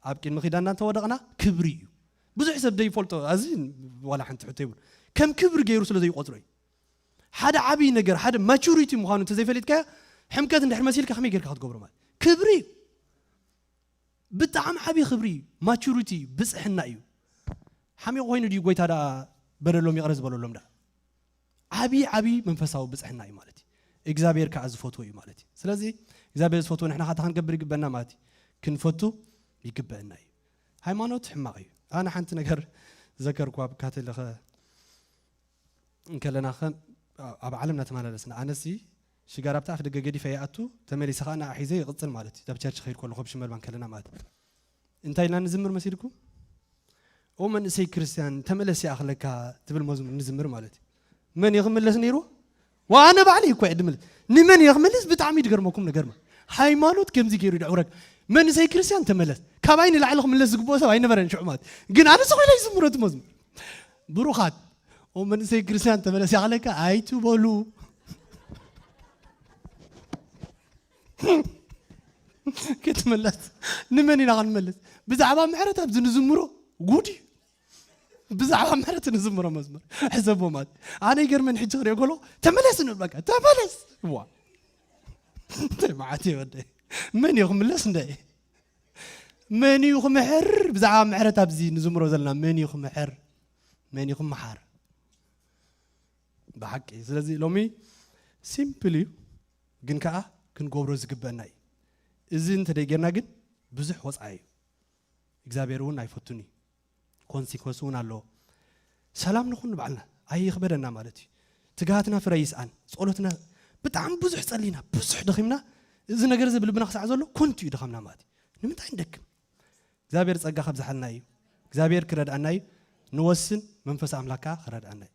ኣብ ቅድሚ ኪዳንና እንተወደቕና ክብሪ እዩ። ብዙሕ ሰብ ዘይፈልጦ ኣዚ ዋላ ሓንቲ ሕቶ ይብሉ ከም ክብሪ ገይሩ ስለ ዘይቆፅሮ እዩ። ሓደ ዓብዪ ነገር ሓደ ማቹሪቲ ምዃኑ እንተዘይፈሊጥካዮ ሕምቀት እንድሕር መሲልካ ከመይ ጌርካ ክትገብሮ ማለት ክብሪ እዩ። ብጣዕሚ ዓብዪ ክብሪ እዩ። ማቹሪቲ እዩ፣ ብፅሕና እዩ። ሓሚቑ ኮይኑ ድዩ ጎይታ ደኣ በደሎም ይቕረ ዝበለሎም ደኣ? ዓቢ ዓቢ መንፈሳዊ ብጽሕና እዩ ማለት እዩ። እግዚኣብሔር ከኣ ዝፈትዎ እዩ ማለት እዩ። ስለዚ እግዚኣብሔር ዝፈትዎ ንሕና ከኣ እንታይ ክንገብር ይግበና ማለት እዩ? ክንፈቱ ይግበአና እዩ። ሃይማኖት ሕማቕ እዩ። ኣነ ሓንቲ ነገር ዘከርኩ ኣብ ካቶሊኸ እንከለና ከ ኣብ ዓለም እናተመላለስና ኣነሲ ሽጋራ ኣብቲ ኣፍ ደገ ገዲፈ ይኣቱ ተመሊሰ ከዓ ንዓ ሒዘ ይቕፅል ማለት እዩ። ኣብ ቸርች ከይድ ከለኹ ኣብ ሽመልባ እንከለና ማለት እዩ። እንታይ ኢልና ንዝምር መሲልኩም? ኦ መንእሰይ ክርስቲያን ተመለስ ይኣኽለካ ትብል መዝሙር ንዝምር ማለት እዩ። መን እዩ ክምለስ ነይሩ? ዋነ ባዕሊ እኮ እየ ድምል ንመን እዩ ክምልስ? ብጣዕሚ ድገርመኩም ነገር ሃይማኖት ከምዚ ገይሩ ደዕውረክ። መንእሰይ ክርስቲያን ተመለስ ካባይ ንላዕሊ ክምለስ ዝግብኦ ሰብ ኣይነበረን ሽዑ ማለት ግን ኣነ ሰኮይላ ይዝምሮ እቲ መዝሙር። ብሩኻት ኦ መንእሰይ ክርስቲያን ተመለስ ያኽለካ ኣይትበሉ። ክትመለስ ንመን ኢና ክንመልስ? ብዛዕባ ምሕረት ኣብዚ ንዝምሮ ጉድ እዩ። ብዛዕባ ምሕረት ንዝምሮ መዝሙር ሕሰቦ ማለት ኣነ ይገርመን ሕጂ ክሪኦ ከሎ ተመለስ ንብል በቃ ተመለስ ዋ እንታይ መዓት እዩ ወደ መን እዩ ክምለስ እንደ መን እዩ ክምሕር ብዛዕባ ምሕረት ኣብዚ ንዝምሮ ዘለና መን እዩ ክምሕር መን እዩ ክምሓር ብሓቂ ስለዚ ሎሚ ሲምፕል እዩ ግን ከዓ ክንገብሮ ዝግበአና እዩ እዚ እንተደይጌርና ግን ብዙሕ ወፃኢ እዩ እግዚኣብሔር እውን ኣይፈቱን እዩ ኮንሲኮንስ እውን ኣለዎ ሰላም ንኹን ንባዕልና ኣይኽበደና ማለት እዩ ትግሃትና ፍረ ይስኣን ጸሎትና ብጣዕሚ ብዙሕ ጸሊና ብዙሕ ደኺምና እዚ ነገር እዚ ብልብና ክሳዕ ዘሎ ኮንቱ እዩ ድኻምና ማለት እዩ ንምንታይ ንደክም እግዚኣብሔር ጸጋ ከብዝሓልና እዩ እግዚኣብሔር ክረድኣና እዩ ንወስን መንፈስ ኣምላክ ከዓ ክረድኣና እዩ